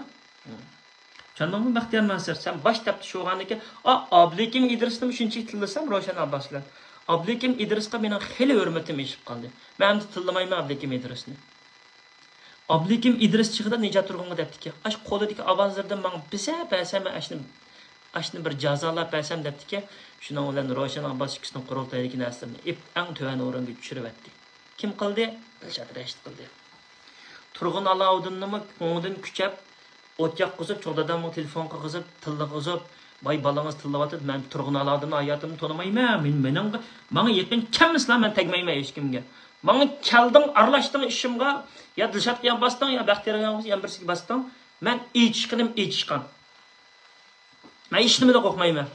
چۈشەندىڭمۇ بەختىيار ناسىر؟ سەن باش تەپتىش بولغاندىكىن، ئا، ئابلىكىم ئىدرىسنىمۇ شۇنچىلىك تىللىسام روشەن ئابباس بىلەن. ئابلىكىم ئىدرىسقا مېنىڭ خېلى ھۆرمىتىم ئېشىپ قالدى. مەن ئەمدى تىللىمايمەن ئابلىكىم ئىدرىسنى. ئابلىكىم ئىدرىس چېغىدا نىجات تۇرغۇنغا دەپتىكەن، ئاش قولىدىكى ئاۋازلىرىدىن ماڭا بىزەر بەرسەم، مەن ئاشنى، ئاشنى بىر جازالاپ بەرسەم دەپتىكەن. شۇنىڭ بىلەن روشەن ئابباس ئىككىسىنىڭ قۇرۇلتايدىكى نەرسىلىرىنى ئېپ ئەڭ تۆۋەن ئورۇنغا چۈشۈرۈۋەتتى. كىم قىلدى؟ دىلشات رەشىت قىلدى. تۇرغۇن ئالاۋۇدۇننىمۇ كۆڭلىدىن كۈچەپ، ئوت ياققۇزۇپ، چوغ دادامغا تېلېفون قىلغۇزۇپ، تىللىغۇزۇپ، ۋاي بالىڭىز تىللىۋاتىدۇ، مەن تۇرغۇن ئالاۋۇدۇننى ھاياتىمدا تونۇمايمەن، مېنىڭ، ماڭا يېقىن كەلمىسىلا مەن تەگمەيمەن ھېچكىمگە. ماڭا كەلدىڭ، ئارىلاشتىڭ ئىشىمغا، يا دىلشاتقا يان باستىڭ، يا بەختىيارغا يان باستىڭ، يەنە بىرسىگە باستىڭ. مەن ئېچىشقىنىم ئېچىشقان. مەن ھېچنېمىدىن قورقمايمەن.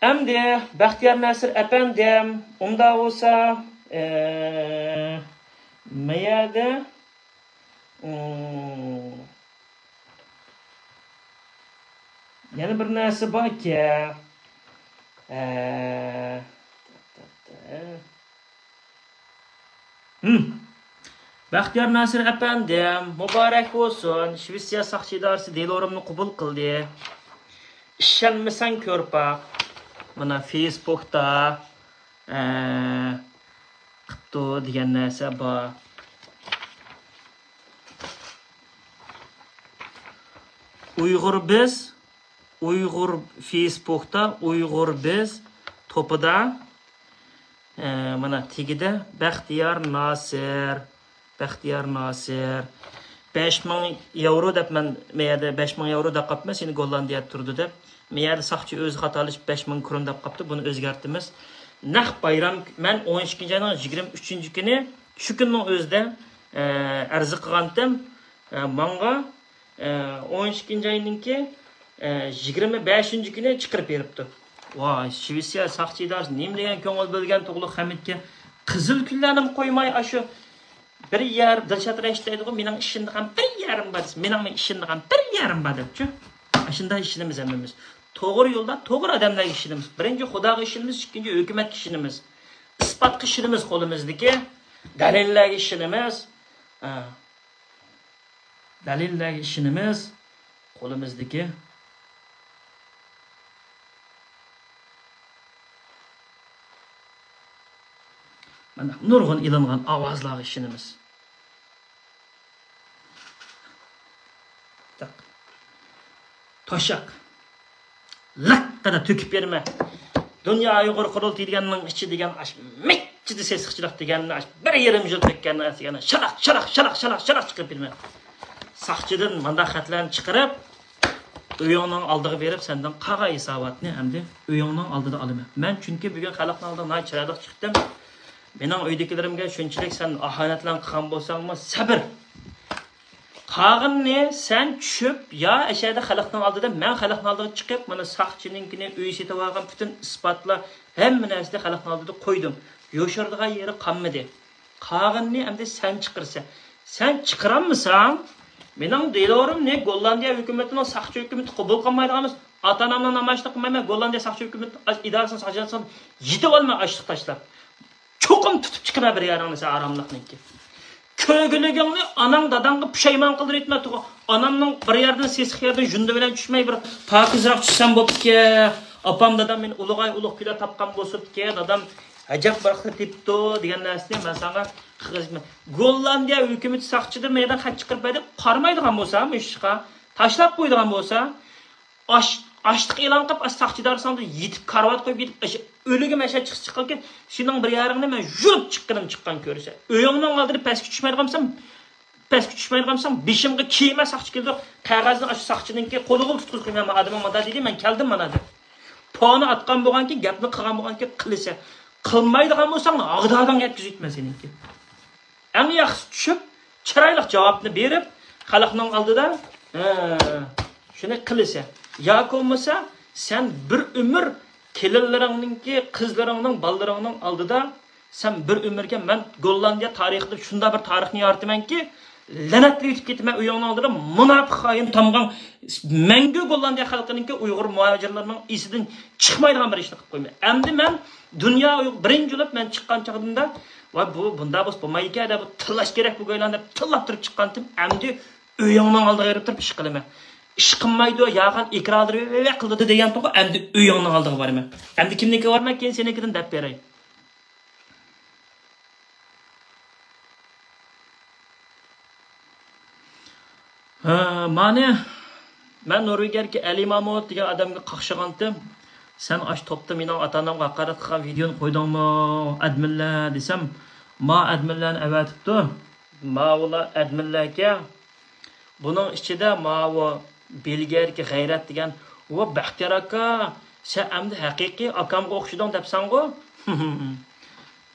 ئەمدى بەختىيار ناسىر ئەپەندىم، ئۇنداق بولسا، ئە، مەيەدە، ئۇم، يەنە بىر نەرسە باركەن. ئە، ھىم. بەختىيار ناسىر ئەپەندىم، مۇبارەك بولسۇن. شىۋېتسىيە ساقچى ئىدارىسى دېلورۇمنى قوبۇل قىلدى. ئىشەنمىسەڭ كۆرۈپ باق. مانا فېيسبۇكتا، ئە، قىپتۇ دېگەن نەرسە بار. ئۇيغۇر بىز، ئۇيغۇر فېيسبۇكتا، ئۇيغۇر بىز توپىدا، ئە، مانا تېگىدە بەختىيار ناسىر، بەختىيار ناسىر. بەش مىڭ ياۋرو دەپ مەن مەيەردە بەش مىڭ ياۋرو دەپ قاپمەن، سېنى گوللاندىيەدە تۇرىدۇ دەپ. مەيەردە ساقچى ئۆزى خاتالىشىپ بەش مىڭ كرون دەپ قاپتۇ، بۇنى ئۆزگەرتىمىز. نەق بايرام، مەن ئون ئىككىنچى ئاينىڭ يىگىرمە ئۈچىنچى كۈنى، شۇ كۈننىڭ ئۆزىدە، ئە، ئەرز قىلغانتىم، ئە، ماڭا، ئە، ئون ئىككىنچى ئاينىڭكى، ئە، يىگىرمە بەشىنچى كۈنى چىقىرىپ بېرىپتۇ. ۋاي، شىۋېتسىيە ساقچى ئىدارىسى نېمە دېگەن كۆڭۈل بۆلگەن تۇغلۇق خەمىتكە. قىزىل كۈنلەرنىمۇ قويماي، ئاشۇ بىر يەر، دىلشات رەشىت دەيدىغۇ، مېنىڭ ئىشىنىدىغان بىر يېرىم بار دېسە، مېنىڭمۇ ئىشىنىدىغان بىر يېرىم بار دەپچۇ. ئاشۇنداق ئىشىنىمىز ھەممىمىز. توغرا يولدا توغرا ئادەملەرگە ئىشىنىمىز. بىرىنچى خۇداغا ئىشىنىمىز، ئىككىنچى ھۆكۈمەتكە ئىشىنىمىز. ئىسپاتقا ئىشىنىمىز، قولىمىزدىكى دەلىللەرگە ئىشىنىمىز. ھە. دەلىللەرگە ئىشىنىمىز. قولىمىزدىكى مانا نۇرغۇن ئېلىنغان ئاۋازلارغا ئىشىنىمىز. توشاق. لىققىدە تۆكۈپ بېرىمەن. دۇنيا ئۇيغۇر قۇرۇلتىيى دېگەننىڭ ئىچى دېگەن ئاش مىچچىدە سېسىقچىلىق دېگەننى ئاش بىر يېرىم يىل تۆككەننى ئەتىگەن شالاق، شالاق، شالاق، شالاق، شالاق چىقىرىپ بېرىمەن. ساقچىدىن مانداق خەتلەرنى چىقىرىپ، ئۆيۈڭنىڭ ئالدىغا بېرىپ، سەندىن قالغان ھېساباتنى ئەمدى ئۆيۈڭنىڭ ئالدىدا ئالىمەن. مەن چۈنكى بۈگۈن خەلقنىڭ ئالدىغا ناھايىتى چىرايلىق چىقتىم. مېنىڭ ئۆيدىكىلىرىمگە شۇنچىلىك سەن ئاھانەتلەرنى قىلغان بولساڭمۇ، سەبىر. قالغىنىنى سەن چۈشۈپ، يا ئەشەدە خەلقنىڭ ئالدىدا، مەن خەلقنىڭ ئالدىغا چىقىپ، مانا ساقچىنىڭكىنى، ئۆي سېتىۋالغان پۈتۈن ئىسپاتلار، ھەممە نەرسىنى خەلقنىڭ ئالدىدا قويدۇم. يوشۇرىدىغان يېرى قالمىدى. قالغىنىنى ئەمدى سەن چىقىرىسەن. سەن چىقىرالمىساڭ، مېنىڭ دېلورۇمنى گوللاندىيە ھۆكۈمىتىنىڭ ساقچى ھۆكۈمىتى قوبۇل قىلمايدىغان بولسا، ئاتا ئانامنىڭ نامايىشىنى قىلمايمەن، گوللاندىيە ساقچى ھۆكۈمىتى ئىدارىسىنىڭ ساقچىلىرىنى يېتىۋالماي ئاچلىق تاشلاپ. چوقۇم تۇتۇپ چىقىمەن بىر يەرىڭنى سەن ئاراملىقنىڭكى. كۆرگۈلۈكۈڭنى ئاناڭ داداڭغا پۇشايمان قىلدۇرۇۋەتمە تۇغۇ. ئانامنىڭ بىر يەردىن سېسىق يەردىن ژۇندى بىلەن چۈشمەي بىر پاكىزراق چۈشسەم بوپتىكەن. ئاپام دادام مېنى ئۇلۇغاي ئۇلۇغ كۈيلەر تاپقان بولسىدىكەن. دادام ئەجەب بىر خىل تېپىپتۇ دېگەن نەرسىنى مەن ساڭا خىزمەت. گوللاندىيە ھۆكۈمىتى ساقچىدىن مەيدان خەت چىقىرىپ بەردى. قارىمايدىغان بولسا مۇشۇ ئىشقا تاشلاپ قويىدىغان بولسا ئاچ-، ئاچلىق ئېلان قىلىپ، ئاشۇ ساقچى ئىدارىسىنىڭ ئالدىدا يېتىپ كارىۋات قويۇپ يېتىپ، ئاشۇ ئۆلۈگە مەشە چىقسا چىققانكەن، سېنىڭ بىر يېرىڭنى مەن يۇلۇپ چىققىنىم چىققان كۆرسە. ئۆيۈڭنىڭ ئالدىدا پەسكە چۈشمەيدىغانسام، پەسكە چۈشمەيدىغانسام، بېشىڭغا كىيىمە ساقچى كېلىدۇ، قەغەزنى ئاشۇ ساقچىنىڭكى قولىغا تۇتقۇزۇپ قويىمەن، مانا ئادىمىڭ مانا دېدى، مەن كەلدىم مانا دەپ. پونى ئاتقان بولغانكىن، گەپنى قىلغان بولغانكىن قىلىسەن. قىلمايدىغان بولساڭ، ئاغدادىڭ يەتكۈزۈۋېتىمەن سېنىڭكى. ئەڭ ياخشىسى چۈشۈپ، چىرايلىق جاۋابنى بېرىپ، خەلقنىڭ ئالدىدا، ھە، شۇنى قىلىسەن. ياكى بولمىسا، سەن بىر ئۆمۈر كېلىنلىرىڭنىڭكى، قىزلىرىڭنىڭ، بالىلىرىڭنىڭ ئالدىدا سەن بىر ئۆمۈرگە، مەن گوللاندىيە تارىخىدا شۇنداق بىر تارىخنى يارىتىمەنكى، لەنەتلىۋېتىپ كېتىمەن ئۆيۈڭنىڭ ئالدىدا، مۇناپىق خائىن تامغاڭ. مەڭگۈ گوللاندىيە خەلقىنىڭكى، ئۇيغۇر مۇھاجىرلىرىنىڭ ئېسىدىن چىقمايدىغان بىر ئىشنى قىلىپ قويىمەن. ئەمدى مەن دۇنيا ئۇيغۇر، بىرىنچى بولۇپ مەن چىققان چاغدىمدا، ۋاي بۇ بۇنداق بولسا بولمايدىكەن دەپ، بۇ تىللاش كېرەك بۇ گويلان دەپ تىللاپ تۇرۇپ چىققانتىم. ئەمدى ئۆيۈڭنىڭ ئالدىغا بېرىپ تۇرۇپ ئىش قىلىمەن. ئىش قىلمايدۇ، ياغان ئىكرالدىرى قىلدى دېگەنتىغۇ، ئەمدى ئۆيۈڭنىڭ ئالدىغا بارىمەن. ئەمدى كىمنىڭكىگە بارىمەن، كېيىن سېنىڭكىدىن دەپ بېرەي. ھە، مانى، مەن نورۋېگىيەدىكى ئەلى مامۇت دېگەن ئادەمگە قاقشىغانتىم. سەن ئاشۇ توپتا مېنىڭ ئاتا-ئانامغا ھاقارەت قىلغان ۋىدېونى قويدۇڭمۇ، ئەدمىنلەر دېسەم، ما ئەدمىنلەرنى ئەۋەتىپتۇ. ماۋۇلار ئەدمىنلەركەن. بۇنىڭ ئىچىدە ماۋۇ بېلگىيەدىكى غەيرەت دېگەن، ۋە بەختىيار ئاكا، سەن ئەمدى ھەقىقىي ئاكامغا ئوخشىدىڭ دەپسەنغۇ؟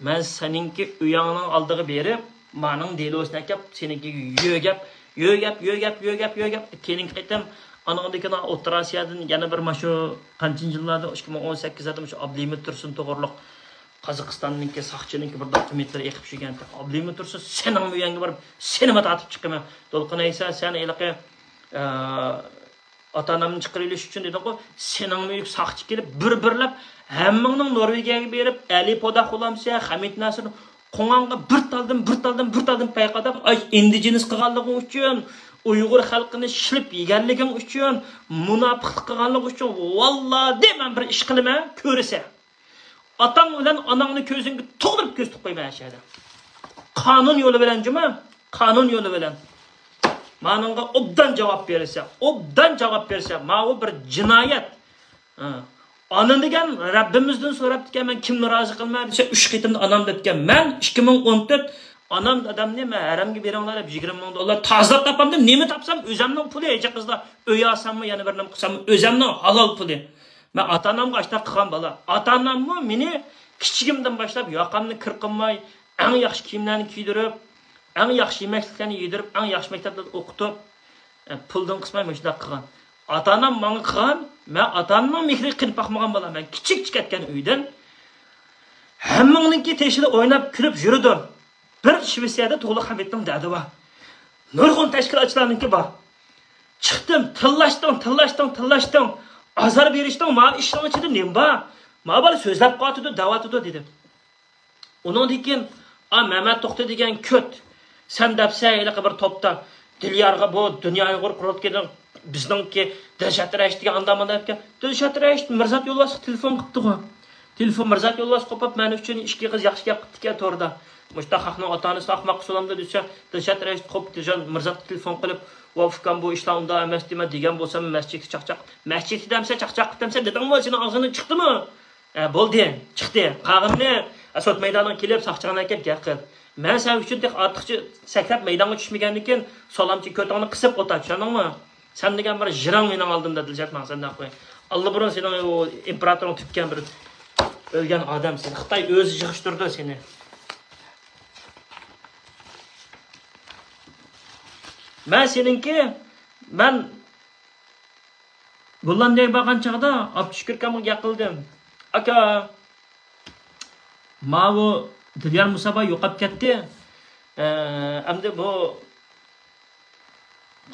مەن سېنىڭكى ئۆيۈڭنىڭ ئالدىغا بېرىپ، مانىڭ دېلوسىنى ئەكەپ، سېنىڭكىگە يۆگەپ، يۆگەپ، يۆگەپ، يۆگەپ، يۆگەپ، كېيىنكى قېتىم ئانىڭدىكىنا ئوتتۇرا ئاسىيادىن يەنە بىر ماشۇ قانچىنچى يىللاردا، ئىككى مىڭ ئون سەككىزلەردە مۇشۇ ئابلىمىت تۇرسۇن توغرۇلۇق قازاقىستاننىڭكى ساقچىنىڭكى بىر دوكۇمېنتلىرى ئېقىپ چۈشكەنتى. ئابلىمىت تۇرسۇن سېنىڭمۇ ئۆيۈڭگە بارىپ، سېنىمۇ تارتىپ چىقىمەن. دولقۇن ئەيسا، سەن ھېلىقى، ئە، ئاتا-ئانامنى چىقىرىۋېلىش ئۈچۈن دېدىڭغۇ، سېنىڭمۇ يۈك ساقچى كېلىپ، بىر-بىرلەپ ھەممىڭنىڭ نورۋېگىيەگە بېرىپ، ئەلى پودا خۇلامسە، خەمىت نەسىر قوڭانغا بىر تالدىن، بىر تالدىن، بىر تالدىن پەيقاداپ، ئاي، ئىندىجېنىس قىلغانلىقىڭ ئۈچۈن، ئۇيغۇر خەلقىنى شىلىپ يېگەنلىكىڭ ئۈچۈن، مۇناپىقلىق قىلغانلىقىڭ ئۈچۈن، ۋاللادى مەن بىر ئىش قىلىمەن، كۆرىسەن. ئاتاڭ بىلەن ئاناڭنى كۆزۈڭگە تۇغدۇرۇپ كۆزىتىپ قويىمەن ئەشەدە. قانۇن يولى بىلەن جۇما، قانۇن يولى بىلەن. مانىڭغا ئوبدان جاۋاب بېرىسەن، ئوبدان جاۋاب بېرىسەن. ماۋۇ بىر جىنايەت. ھە. ئانا دېگەن رەببىمىزدىن سوراپتىكەن، مەن كىمنى رازى قىلىمەن دېسە، ئۈچ قېتىمدا ئانام دەپتىكەن. مەن ئىككى مىڭ ئون تۆت ئانام دادامنى مەن ھەرەمگە بېرىڭلار دەپ يىگىرمە مىڭ دوللار تازىلاپ تاپامدىم. نېمە تاپسام ئۆزەمنىڭ پۇلى، ھېجە قىزلار ئۆي ئالساممۇ، يەنە بىر نېمە قىلساممۇ ئۆزەمنىڭ ھالال پۇلى. مەن ئاتا-ئانامغا ئاشۇنداق قىلغان بالا. ئاتا-ئاناممۇ مېنى كىچىكىمدىن باشلاپ ياقامنى كىر قىلماي، ئەڭ ياخشى كىيىملەرنى كىيدۈرۈپ، ئەڭ ياخشى يېمەكلىكلەرنى يېدۈرۈپ، ئەڭ ياخشى مەكتەپلەردە ئوقۇتۇپ، ئە، پۇلدىن قىسماي مۇشۇنداق قىلغان. ئاتا-ئانام ماڭا قىلغان، مەن ئاتا-ئانامنىڭ مېھرىگە قېنىپ باقمىغان بالا. مەن كىچىك چىقىپ كەتكەن ئۆيدىن ھەممىڭنىڭكى تېشىدا ئويناپ كۈلۈپ يۈرىدۇ. بىر شىۋېتسىيەدە تۇغلۇق خەمىتنىڭ دەردى بار. نۇرغۇن تەشكىلاتچىلارنىڭكى بار. چىقتىم، تىللاشتىڭ، تىللاشتىڭ، تىللاشتىڭ. ئازار بېرىشتىڭ، ما ئىشنىڭ ئىچىدە نېمە بار؟ ما بالا سۆزلەپ قاتىدۇ، دەۋاتىدۇ، دېدىم. ئۇنىڭدىن كېيىن، ئا، مەمەت توختى دېگەن كۆت. سەن دەپسەن، ھېلىقى بىر توپتا دىليارغا بۇ دۇنيا ئۇيغۇر قۇرۇلتىيىنىڭ بىزنىڭكى دىلشات رەشىتىگە ئانداق مانداق دەپكەن. دىلشات رەشىت مىرزات يولۋاسقا تېلېفون قىپتىغۇ. تېلېفون مىرزات يولۋاس قوپۇپ، مەن ئۈچۈن ئىككى قىز ياخشى گەپ قىپتىكەن توردا. مۇشۇنداق خەقنىڭ ئاتا-ئانىسىنى ئاقماققا سولامدۇ دېسە، دىلشات رەشىت قوپ، دىلشات مىرزاتقا تېلېفون قىلىپ، ۋاي ئۇكام، بۇ ئىشلار ئۇنداق ئەمەستى، مەن دېگەن بولسام مەسچىتكە چاقچاق، مەسچىتكە دەمسە، چاقچاق قىپتەمسە دېدىڭمۇ، سېنىڭ ئاغزىڭدىن چىقتىمۇ؟ ئە، بولدى، چىقتى. قالغىنىنى، ئە، سوت مەيدانىغا كېلىپ، ساقچىغا ئەكەپ گەپ قىل. مەن سەن ئۈچۈن تېخى ئارتۇقچە سەكرەپ مەيدانغا چۈشمىگەندىن كېيىن، سالامچى كۆتۈڭنى قىسىپ ئوتار، چۈشەندىڭمۇ؟ سەن دېگەن بىر ژىرىڭ مېنىڭ ئالدىمدا، دىلشات، ماڭا سەندەك قوي. ئاللىبۇرۇن سېنىڭ ئۇ ئىمپېراتورۇڭ تۈگىگەن بىر ئۆلگەن ئادەم سېنى. خىتاي ئۆزى يىغىشتۇرىدۇ سېنى. مەن سېنىڭكى، مەن گوللاندىيەگە بارغان چاغدا ئابدۇشۈكۈر ئاكامغا گەپ قىلدىم. ئاكا، ماۋۇ دىليار مۇسابا يوقاپ كەتتى. ئە، ئەمدى بۇ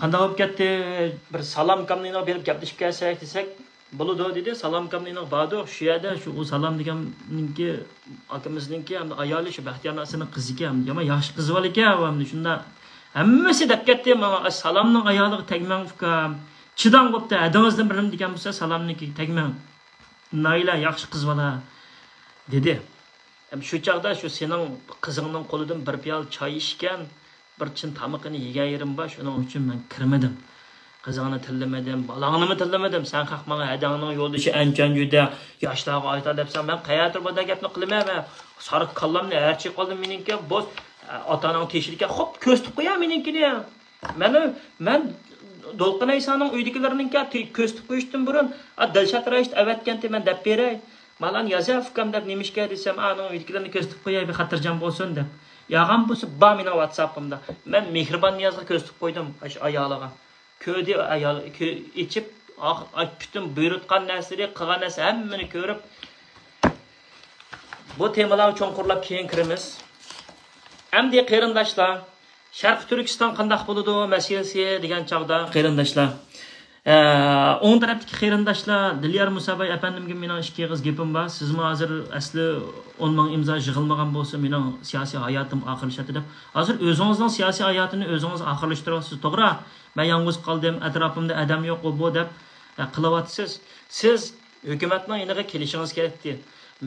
قانداق بولۇپ كەتتى؟ بىر سالام كامنىنىغا بېرىپ گەپلىشىپ كەلسەك دېسەك، بولىدۇ دېدى. سالام كامنىنىغا باردۇق. شۇ يەردە شۇ ئۇ سالام دېگەننىڭكى، ئاكىمىزنىڭكى ئەمدى ئايالى شۇ بەختىيار ناسىرنىڭ قىزى ئىكەن. يامان ياخشى قىز بالا ئىكەن ئۇ ئەمدى شۇنداق. ھەممىسى دەپ كەتتى ماڭا، ئاي، سالامنىڭ ئايالىغا تەگمەڭ ئۇكام. چىداڭ بوپتۇ، ھەدىڭىزدىن بىرنېمە دېگەن بولسا سالامنىڭكىگە تەگمەڭ. نايلە ياخشى قىز بالا دېدى. ھەم شۇ چاغدا شۇ سېنىڭ قىزىڭنىڭ قولىدىن بىر پىيالە چاي ئىچكەن، بىر چىن تامىقىنى يېگەن يېرىم بار، شۇنىڭ ئۈچۈن مەن كىرمىدىم. قىزىڭنى تىللىمىدىم، بالاڭنىمۇ تىللىمىدىم. سەن خەق ماڭا ھەدەڭنىڭ يولدىشى ئەنچەن جۈدە، ياشلارغا ئايتا دەپسەن، مەن قەيەردۇر بۇنداق گەپنى قىلىمەن، مەن سارىق كاللامنى ھەرچى قىلدىم مېنىڭكى، بوس، ئاتا-ئاناڭ تېشىدىكەن، خوپ كۆرسىتىپ قويە مېنىڭكىنى. مەنۇ، مەن دولقۇن ئەيسانىڭ ئۆيدىكىلىرىنىڭكى تى-، كۆرسىتىپ قويۇشتىن بۇرۇن، ئا، دىلشات رايىشت ئەۋەتكەنتى، مەن دەپ بېرەي. مالان يازا ئۇكام دەپ نېمىشكە دېسەم، ئانىڭ ئۆيدىكىلىرىنى كۆرسىتىپ قوياي، بىر خاتىرجەم بولسۇن دەپ. ياغان بولسا بار مېنىڭ ۋاتساپىمدا. مەن مېھرىبان نىيازغا كۆرسىتىپ قويدۇم، ئاشۇ ئايالىغا. كۆردى ئايال، كۆ-، ئېچىپ، ئاخ-، ئاچ-، پۈتۈن بۇيرۇتقان نەرسىلىرى، قىلغان نەرسە ھەممىنى كۆرۈپ، بۇ تېمىلارغا چوڭقۇرلاپ كېيىن كىرىمىز. ئەمدى قېرىنداشلار، شەرقىي تۈركىستان قانداق بولىدۇ مەسىلىسى دېگەن چاغدا، قېرىنداشلار، ئە، ئوڭ تەرەپتىكى قېرىنداشلار، دىليار مۇساباي ئەپەندىمگە مېنىڭ ئىككى ئېغىز گېپىم بار. سىزمۇ ھازىر ئەسلى ئون مىڭ ئىمزا يىغىلمىغان بولسا، مېنىڭ سىياسىي ھاياتىم ئاخىرلىشاتتى دەپ. ھازىر ئۆزىڭىزنىڭ سىياسىي ھاياتىنى ئۆزىڭىز ئاخىرلاشتۇرۇۋاتىسىز، توغرا. مەن يالغۇز قالدىم، ئەتراپىمدا ئادەم يوق، ئۇ بۇ دەپ، ئە، قىلىۋاتىسىز. سىز ھۆكۈمەتنىڭ يېنىغا كېلىشىڭىز كېرەكتى.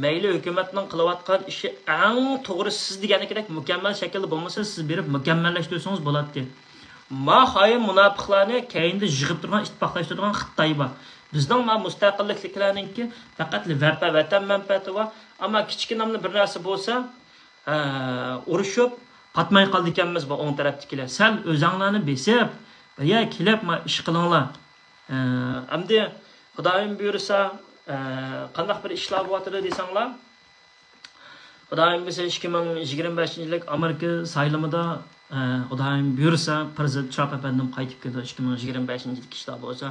مەيلى ھۆكۈمەتنىڭ قىلىۋاتقان ئىشى ئەڭ توغرا، سىز دېگەندىكىدەك مۇكەممەل شەكىلدە بولمىسا، سىز بېرىپ مۇكەممەللەشتۈرسىڭىز بولاتتى. ما خايىن مۇناپىقلارنى كەينىدە يىغىپ تۇرغان، ئىتتىپاقلاشتۇرىدىغان خىتاي بار. بىزنىڭ ما مۇستەقىللىكلىكلەرنىڭكى پەقەت ۋەپە، ۋەتەن مەنپەئەتى بار. ئەمما كىچىككىنە بىر نەرسە بولسا، ھە، ئۇرۇشۇپ، پاتماي قالىدىكەنمىز بۇ ئوڭ تەرەپتىكىلەر. سەل ئۆزەڭلارنى بېسىپ، بىر يەرگە كېلىپ، ما ئىش قىلىڭلار. ئە، ئەمدى خۇدايىم بۇيرۇسا، ئە، قانداق بىر ئىشلار بولۇۋاتىدۇ دېسەڭلار، خۇدايىم بۇيرۇسا، ئىككى مىڭ يىگىرمە بەشىنچى يىللىق ئامېرىكا سايلىمىدا، ئە، خۇدايىم بۇيرۇسا، پىرېزىدېنت ترامپ ئەپەندىم قايتىپ كېلىدۇ. ئىككى مىڭ يىگىرمە بەشىنچى يىلدىكى ئىشلار بولسا،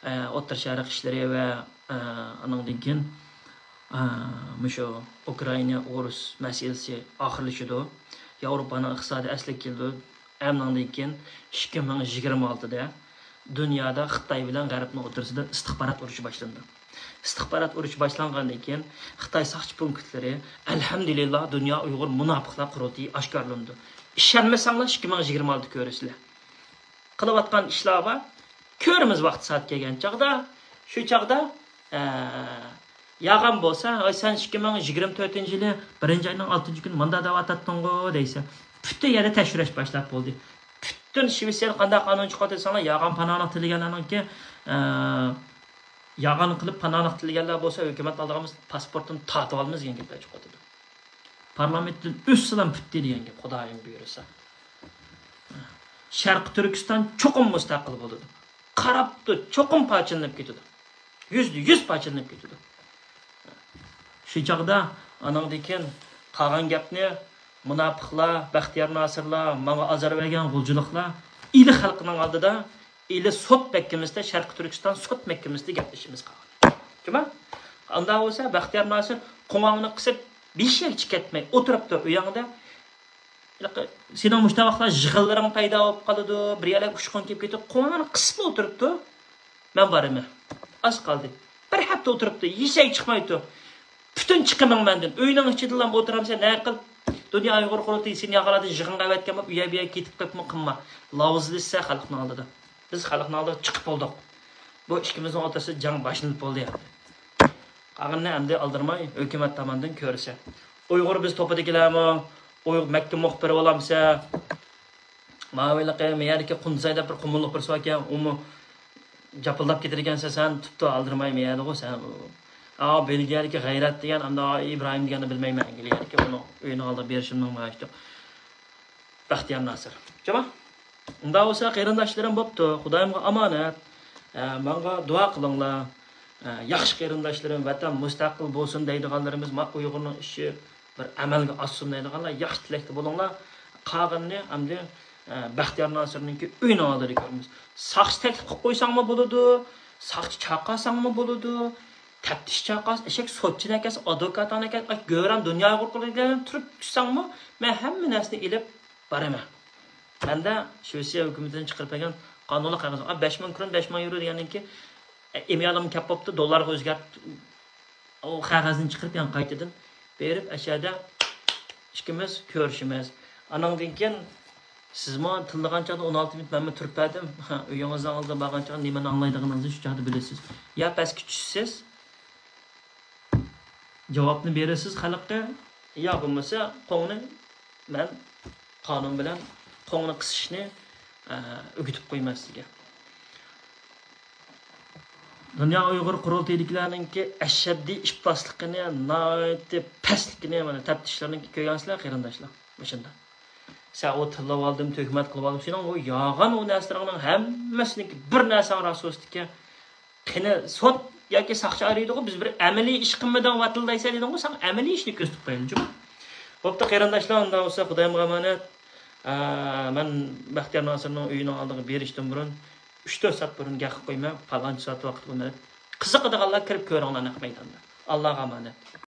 ئە، ئوتتۇرا شەرق ئىشلىرى ۋە، ئە، ئانىڭدىن كېيىن، ئە، مۇشۇ ئۇكرائىنا، ئورۇس مەسىلىسى ئاخىرلىشىدۇ. ياۋروپانىڭ ئىقتىسادى ئەسلىگە كېلىدۇ. ئەمنىڭدىن كېيىن ئىككى مىڭ يىگىرمە ئالتىدە دۇنيادا خىتاي بىلەن غەربنىڭ ئوتتۇرىسىدا ئىستىخبارات ئۇرۇشى باشلىنىدۇ. ئىستىخبارات ئۇرۇشى باشلانغاندىن كېيىن خىتاي ساقچى پونكىتلىرى، ئەلھەمدۇلىللا، دۇنيا ئۇيغۇر مۇناپىقلار قۇرۇلتىيى ئاشكارىلىنىدۇ. ئىشەنمىسەڭلار، ئىككى مىڭ يىگىرمە ئالتىدە كۆرىسىلەر. قىلىۋاتقان ئىشلار بار. كۆرىمىز ۋاقتى سائەت كەلگەن چاغدا، شۇ چاغدا، ئە، ياغان بولسا، ۋاي، سەن ئىككى مىڭ يىگىرمە تۆتىنچى يىلى بىرىنچى ئاينىڭ ئالتىنچى كۈنى مۇنداق دەۋاتاتتىڭغۇ دەيسەن. پۈتۈن يەردە تەكشۈرۈش باشلاپ بولدى. پۈتۈن شىۋېتسىيەدە قانداق قانۇن چىقىۋاتىدۇ دېسەڭلار، ياغان پاناھلىق تىلىگەنلەرنىڭكى، ئە، ياغان قىلىپ پاناھلىق تىلىگەنلەر بولسا، ھۆكۈمەت ئالدىغا پاسپورتىنى تارتىۋالىمىز دېگەن گەپلەر چىقىۋاتىدۇ. پارلامېنتتىن ئۆتسىلا پۈتتى دېگەن گەپ، خۇدايىم بۇيرۇسا. شەرقىي تۈركىستان چوقۇم مۇستەقىل بولىدۇ. قاراپتۇ، چوقۇم پارچىلىنىپ كېتىدۇ. يۈزدە يۈز پارچىلىنىپ كېتىدۇ. شۇ چاغدا ئانىڭدىن كېيىن قالغان گەپنى مۇناپىقلار، بەختىيار ناسىرلار، ماڭا ئازار بەرگەن غۇلجىلىقلار ئىلى خەلقنىڭ ئالدىدا، ئىلى سوت مەھكىمىسىدە، شەرقىي تۈركىستان سوت مەھكىمىسىدە گەپلىشىمىز قالغان. جۇما؟ ئاندا بولسا بەختىيار ناسىر قوڭاڭنى قىسىپ، بېشىغا چىقىپ كەتمەي ئولتۇرۇپتۇ ئۆيۈڭدە. ھېلىقى سېنىڭ مۇشۇنداق ۋاقىتلار يىغىنلىرىڭ پەيدا بولۇپ قالىدۇ، بىر يەرلەرگە ئۇچقۇن كېلىپ كېتىدۇ، قوڭاڭنى قىسىپلا ئولتۇرۇپتۇ. مەن بارىمەن. ئاز قالدى. بىر ھەپتە ئولتۇرۇپتۇ، ھېچ يەرگە چىقمايتتى. پۈتۈن چىقىمىڭ مەندىن. ئۆينىڭ ئىچىدىلا ئولتۇرامسەن، نە قىل؟ دۇنيا ئۇيغۇر قۇرۇلتىيى سېنى ياقىلاردىن يىغىنغا ئەۋەتكەنمۇ، ئۇ يەر بۇ يەرگە كېتىپ قېلىپمۇ قىلما. لاۋزلىسە خەلقنىڭ ئالدىدا. بىز خەلقنىڭ ئالدىغا چىقىپ بولدۇق. بۇ ئىككىمىزنىڭ ئوتتۇرىسىدا جەڭ باشلىنىپ بولدى ئەمدى. قالغىنىنى ئەمدى ئالدىرىماي ھۆكۈمەت تاماندىن كۆرسە. ئۇيغۇر بىز توپىدىكىلەرمۇ، ئۇيغۇر مەككە مۇخبىرى بولامسە؟ ماۋۇ ھېلىقى مەيەردىكى قۇندىزاي دەپ بىر قۇمۇللۇق بىرسى باركەن، ئۇمۇ جاپىلداپ كېتىدىكەنسەن، سەن تۇپتۇ ئالدىرىماي مەيەردىغۇ سەن. ئا، بېلگىيەدىكى غەيرەت دېگەن، ئاندا ئىبراھىم دېگەننى بىلمەيمەن، ئەنگلىيەدىكى ئۇنىڭ ئۆيىنىڭ ئالدىغا بېرىشىمنىڭ ماياشتۇق. بەختىيار ناسىر. جۇما؟ ئۇنداق بولسا قېرىنداشلىرىم بوپتۇ، خۇدايىمغا ئامانەت. ئە، ماڭا دۇئا قىلىڭلار. ئە، ياخشى قېرىنداشلىرىم، ۋەتەن مۇستەقىل بولسۇن دەيدىغانلىرىمىز، ما ئۇيغۇرنىڭ ئىشى بىر ئەمەلگە ئاشسۇن دەيدىغانلار، ياخشى تىلەكتە بولۇڭلار. قالغىنىنى ئەمدى ئە، بەختىيار ناسىرنىڭكى ئۆيىنىڭ ئالدىدا كۆرىمىز. ساقچى تەكلىپ قىلىپ قويساڭمۇ بولىدۇ، ساقچى چاقىرساڭمۇ بولىدۇ، تەپتىش چاقىرسا، ئەشەك سوتچىنى ئەكەلسە، ئادۋوكاتىنى ئەكەلسە، ئاي، گۆرەم دۇنيا ئۇيغۇر قولىدا تۇرۇپ چۈشسەڭمۇ، مەن ھەممە نەرسىنى ئېلىپ بارىمەن. مەندە شىۋېتسىيە ھۆكۈمىتىدىن چىقىرىپ بەرگەن قانۇنلۇق قەغەز، ئا، بەش مىڭ كرون، بەش مىڭ يورو دېگەندىن كېيىن، ئە، ئېمىيالىم كەپ بوپتۇ، دوللارغا ئۆزگەرتىپ، ئۇ قەغەزنى چىقىرىپ، يەنە قايتىدىن بېرىپ، ئەشەدە ئىككىمىز كۆرۈشىمىز. ئانىڭدىن كېيىن سىزمۇ تىللىغان چاغدا ئون ئالتە مىنۇت مەنمۇ تۇرۇپ بەردىم. ھە، ئۆيىڭىزنىڭ ئالدىغا بارغان چاغدا نېمىنى ئاڭلايدىغىنىڭىزنى شۇ چاغدا بىلىسىز. يا پەسكە چۈشىسىز، جاۋابنى بېرىسىز خەلققە، يا بولمىسا قوڭنى مەن قانۇن بىلەن قوڭنى قىسىشنى، ئە، ئۆگىتىپ قويىمەن سىزگە. دۇنيا ئۇيغۇر قۇرۇلتىيىدىكىلەرنىڭكى ئەشەددىي ئىپلاسلىقىنى، ناھايىتى پەسلىكىنى مانا تەپتىشلەرنىڭكى كۆرگەنسىلەر قېرىنداشلار. مۇشۇنداق. سەن ئۇ تىللاۋالدىم، تۆھمەت قىلىۋالدىم، سېنىڭ ئۇ يالغان ئۇ نەرسىلىرىڭنىڭ ھەممىسىنىڭكى بىر نەرسەڭ راست بولسىدىكەن. قېنى سوت ياكى ساقچى ئايرىيدىغۇ، بىز بىر ئەمەلىي ئىش قىلمىدىڭ ۋاتىلدايسەن دېدىڭغۇ، ساڭا ئەمەلىي ئىشنى كۆرسىتىپ قويايلى جۇمۇ. بوپتۇ قېرىنداشلار، ئۇنداق بولسا خۇدايىمغا ئامانەت. ئە، مەن بەختىيار ناسىرنىڭ ئۆيىنىڭ ئالدىغا بېرىشتىن بۇرۇن ئۈچ تۆت سائەت بۇرۇن گەپ قىلىپ قويىمەن، پالانچە سائەت ۋاقىت بولمىدى. قىزىقىدىغانلار كىرىپ كۆرۈڭلار نەق مەيداندا. ئاللاغا ئامانەت.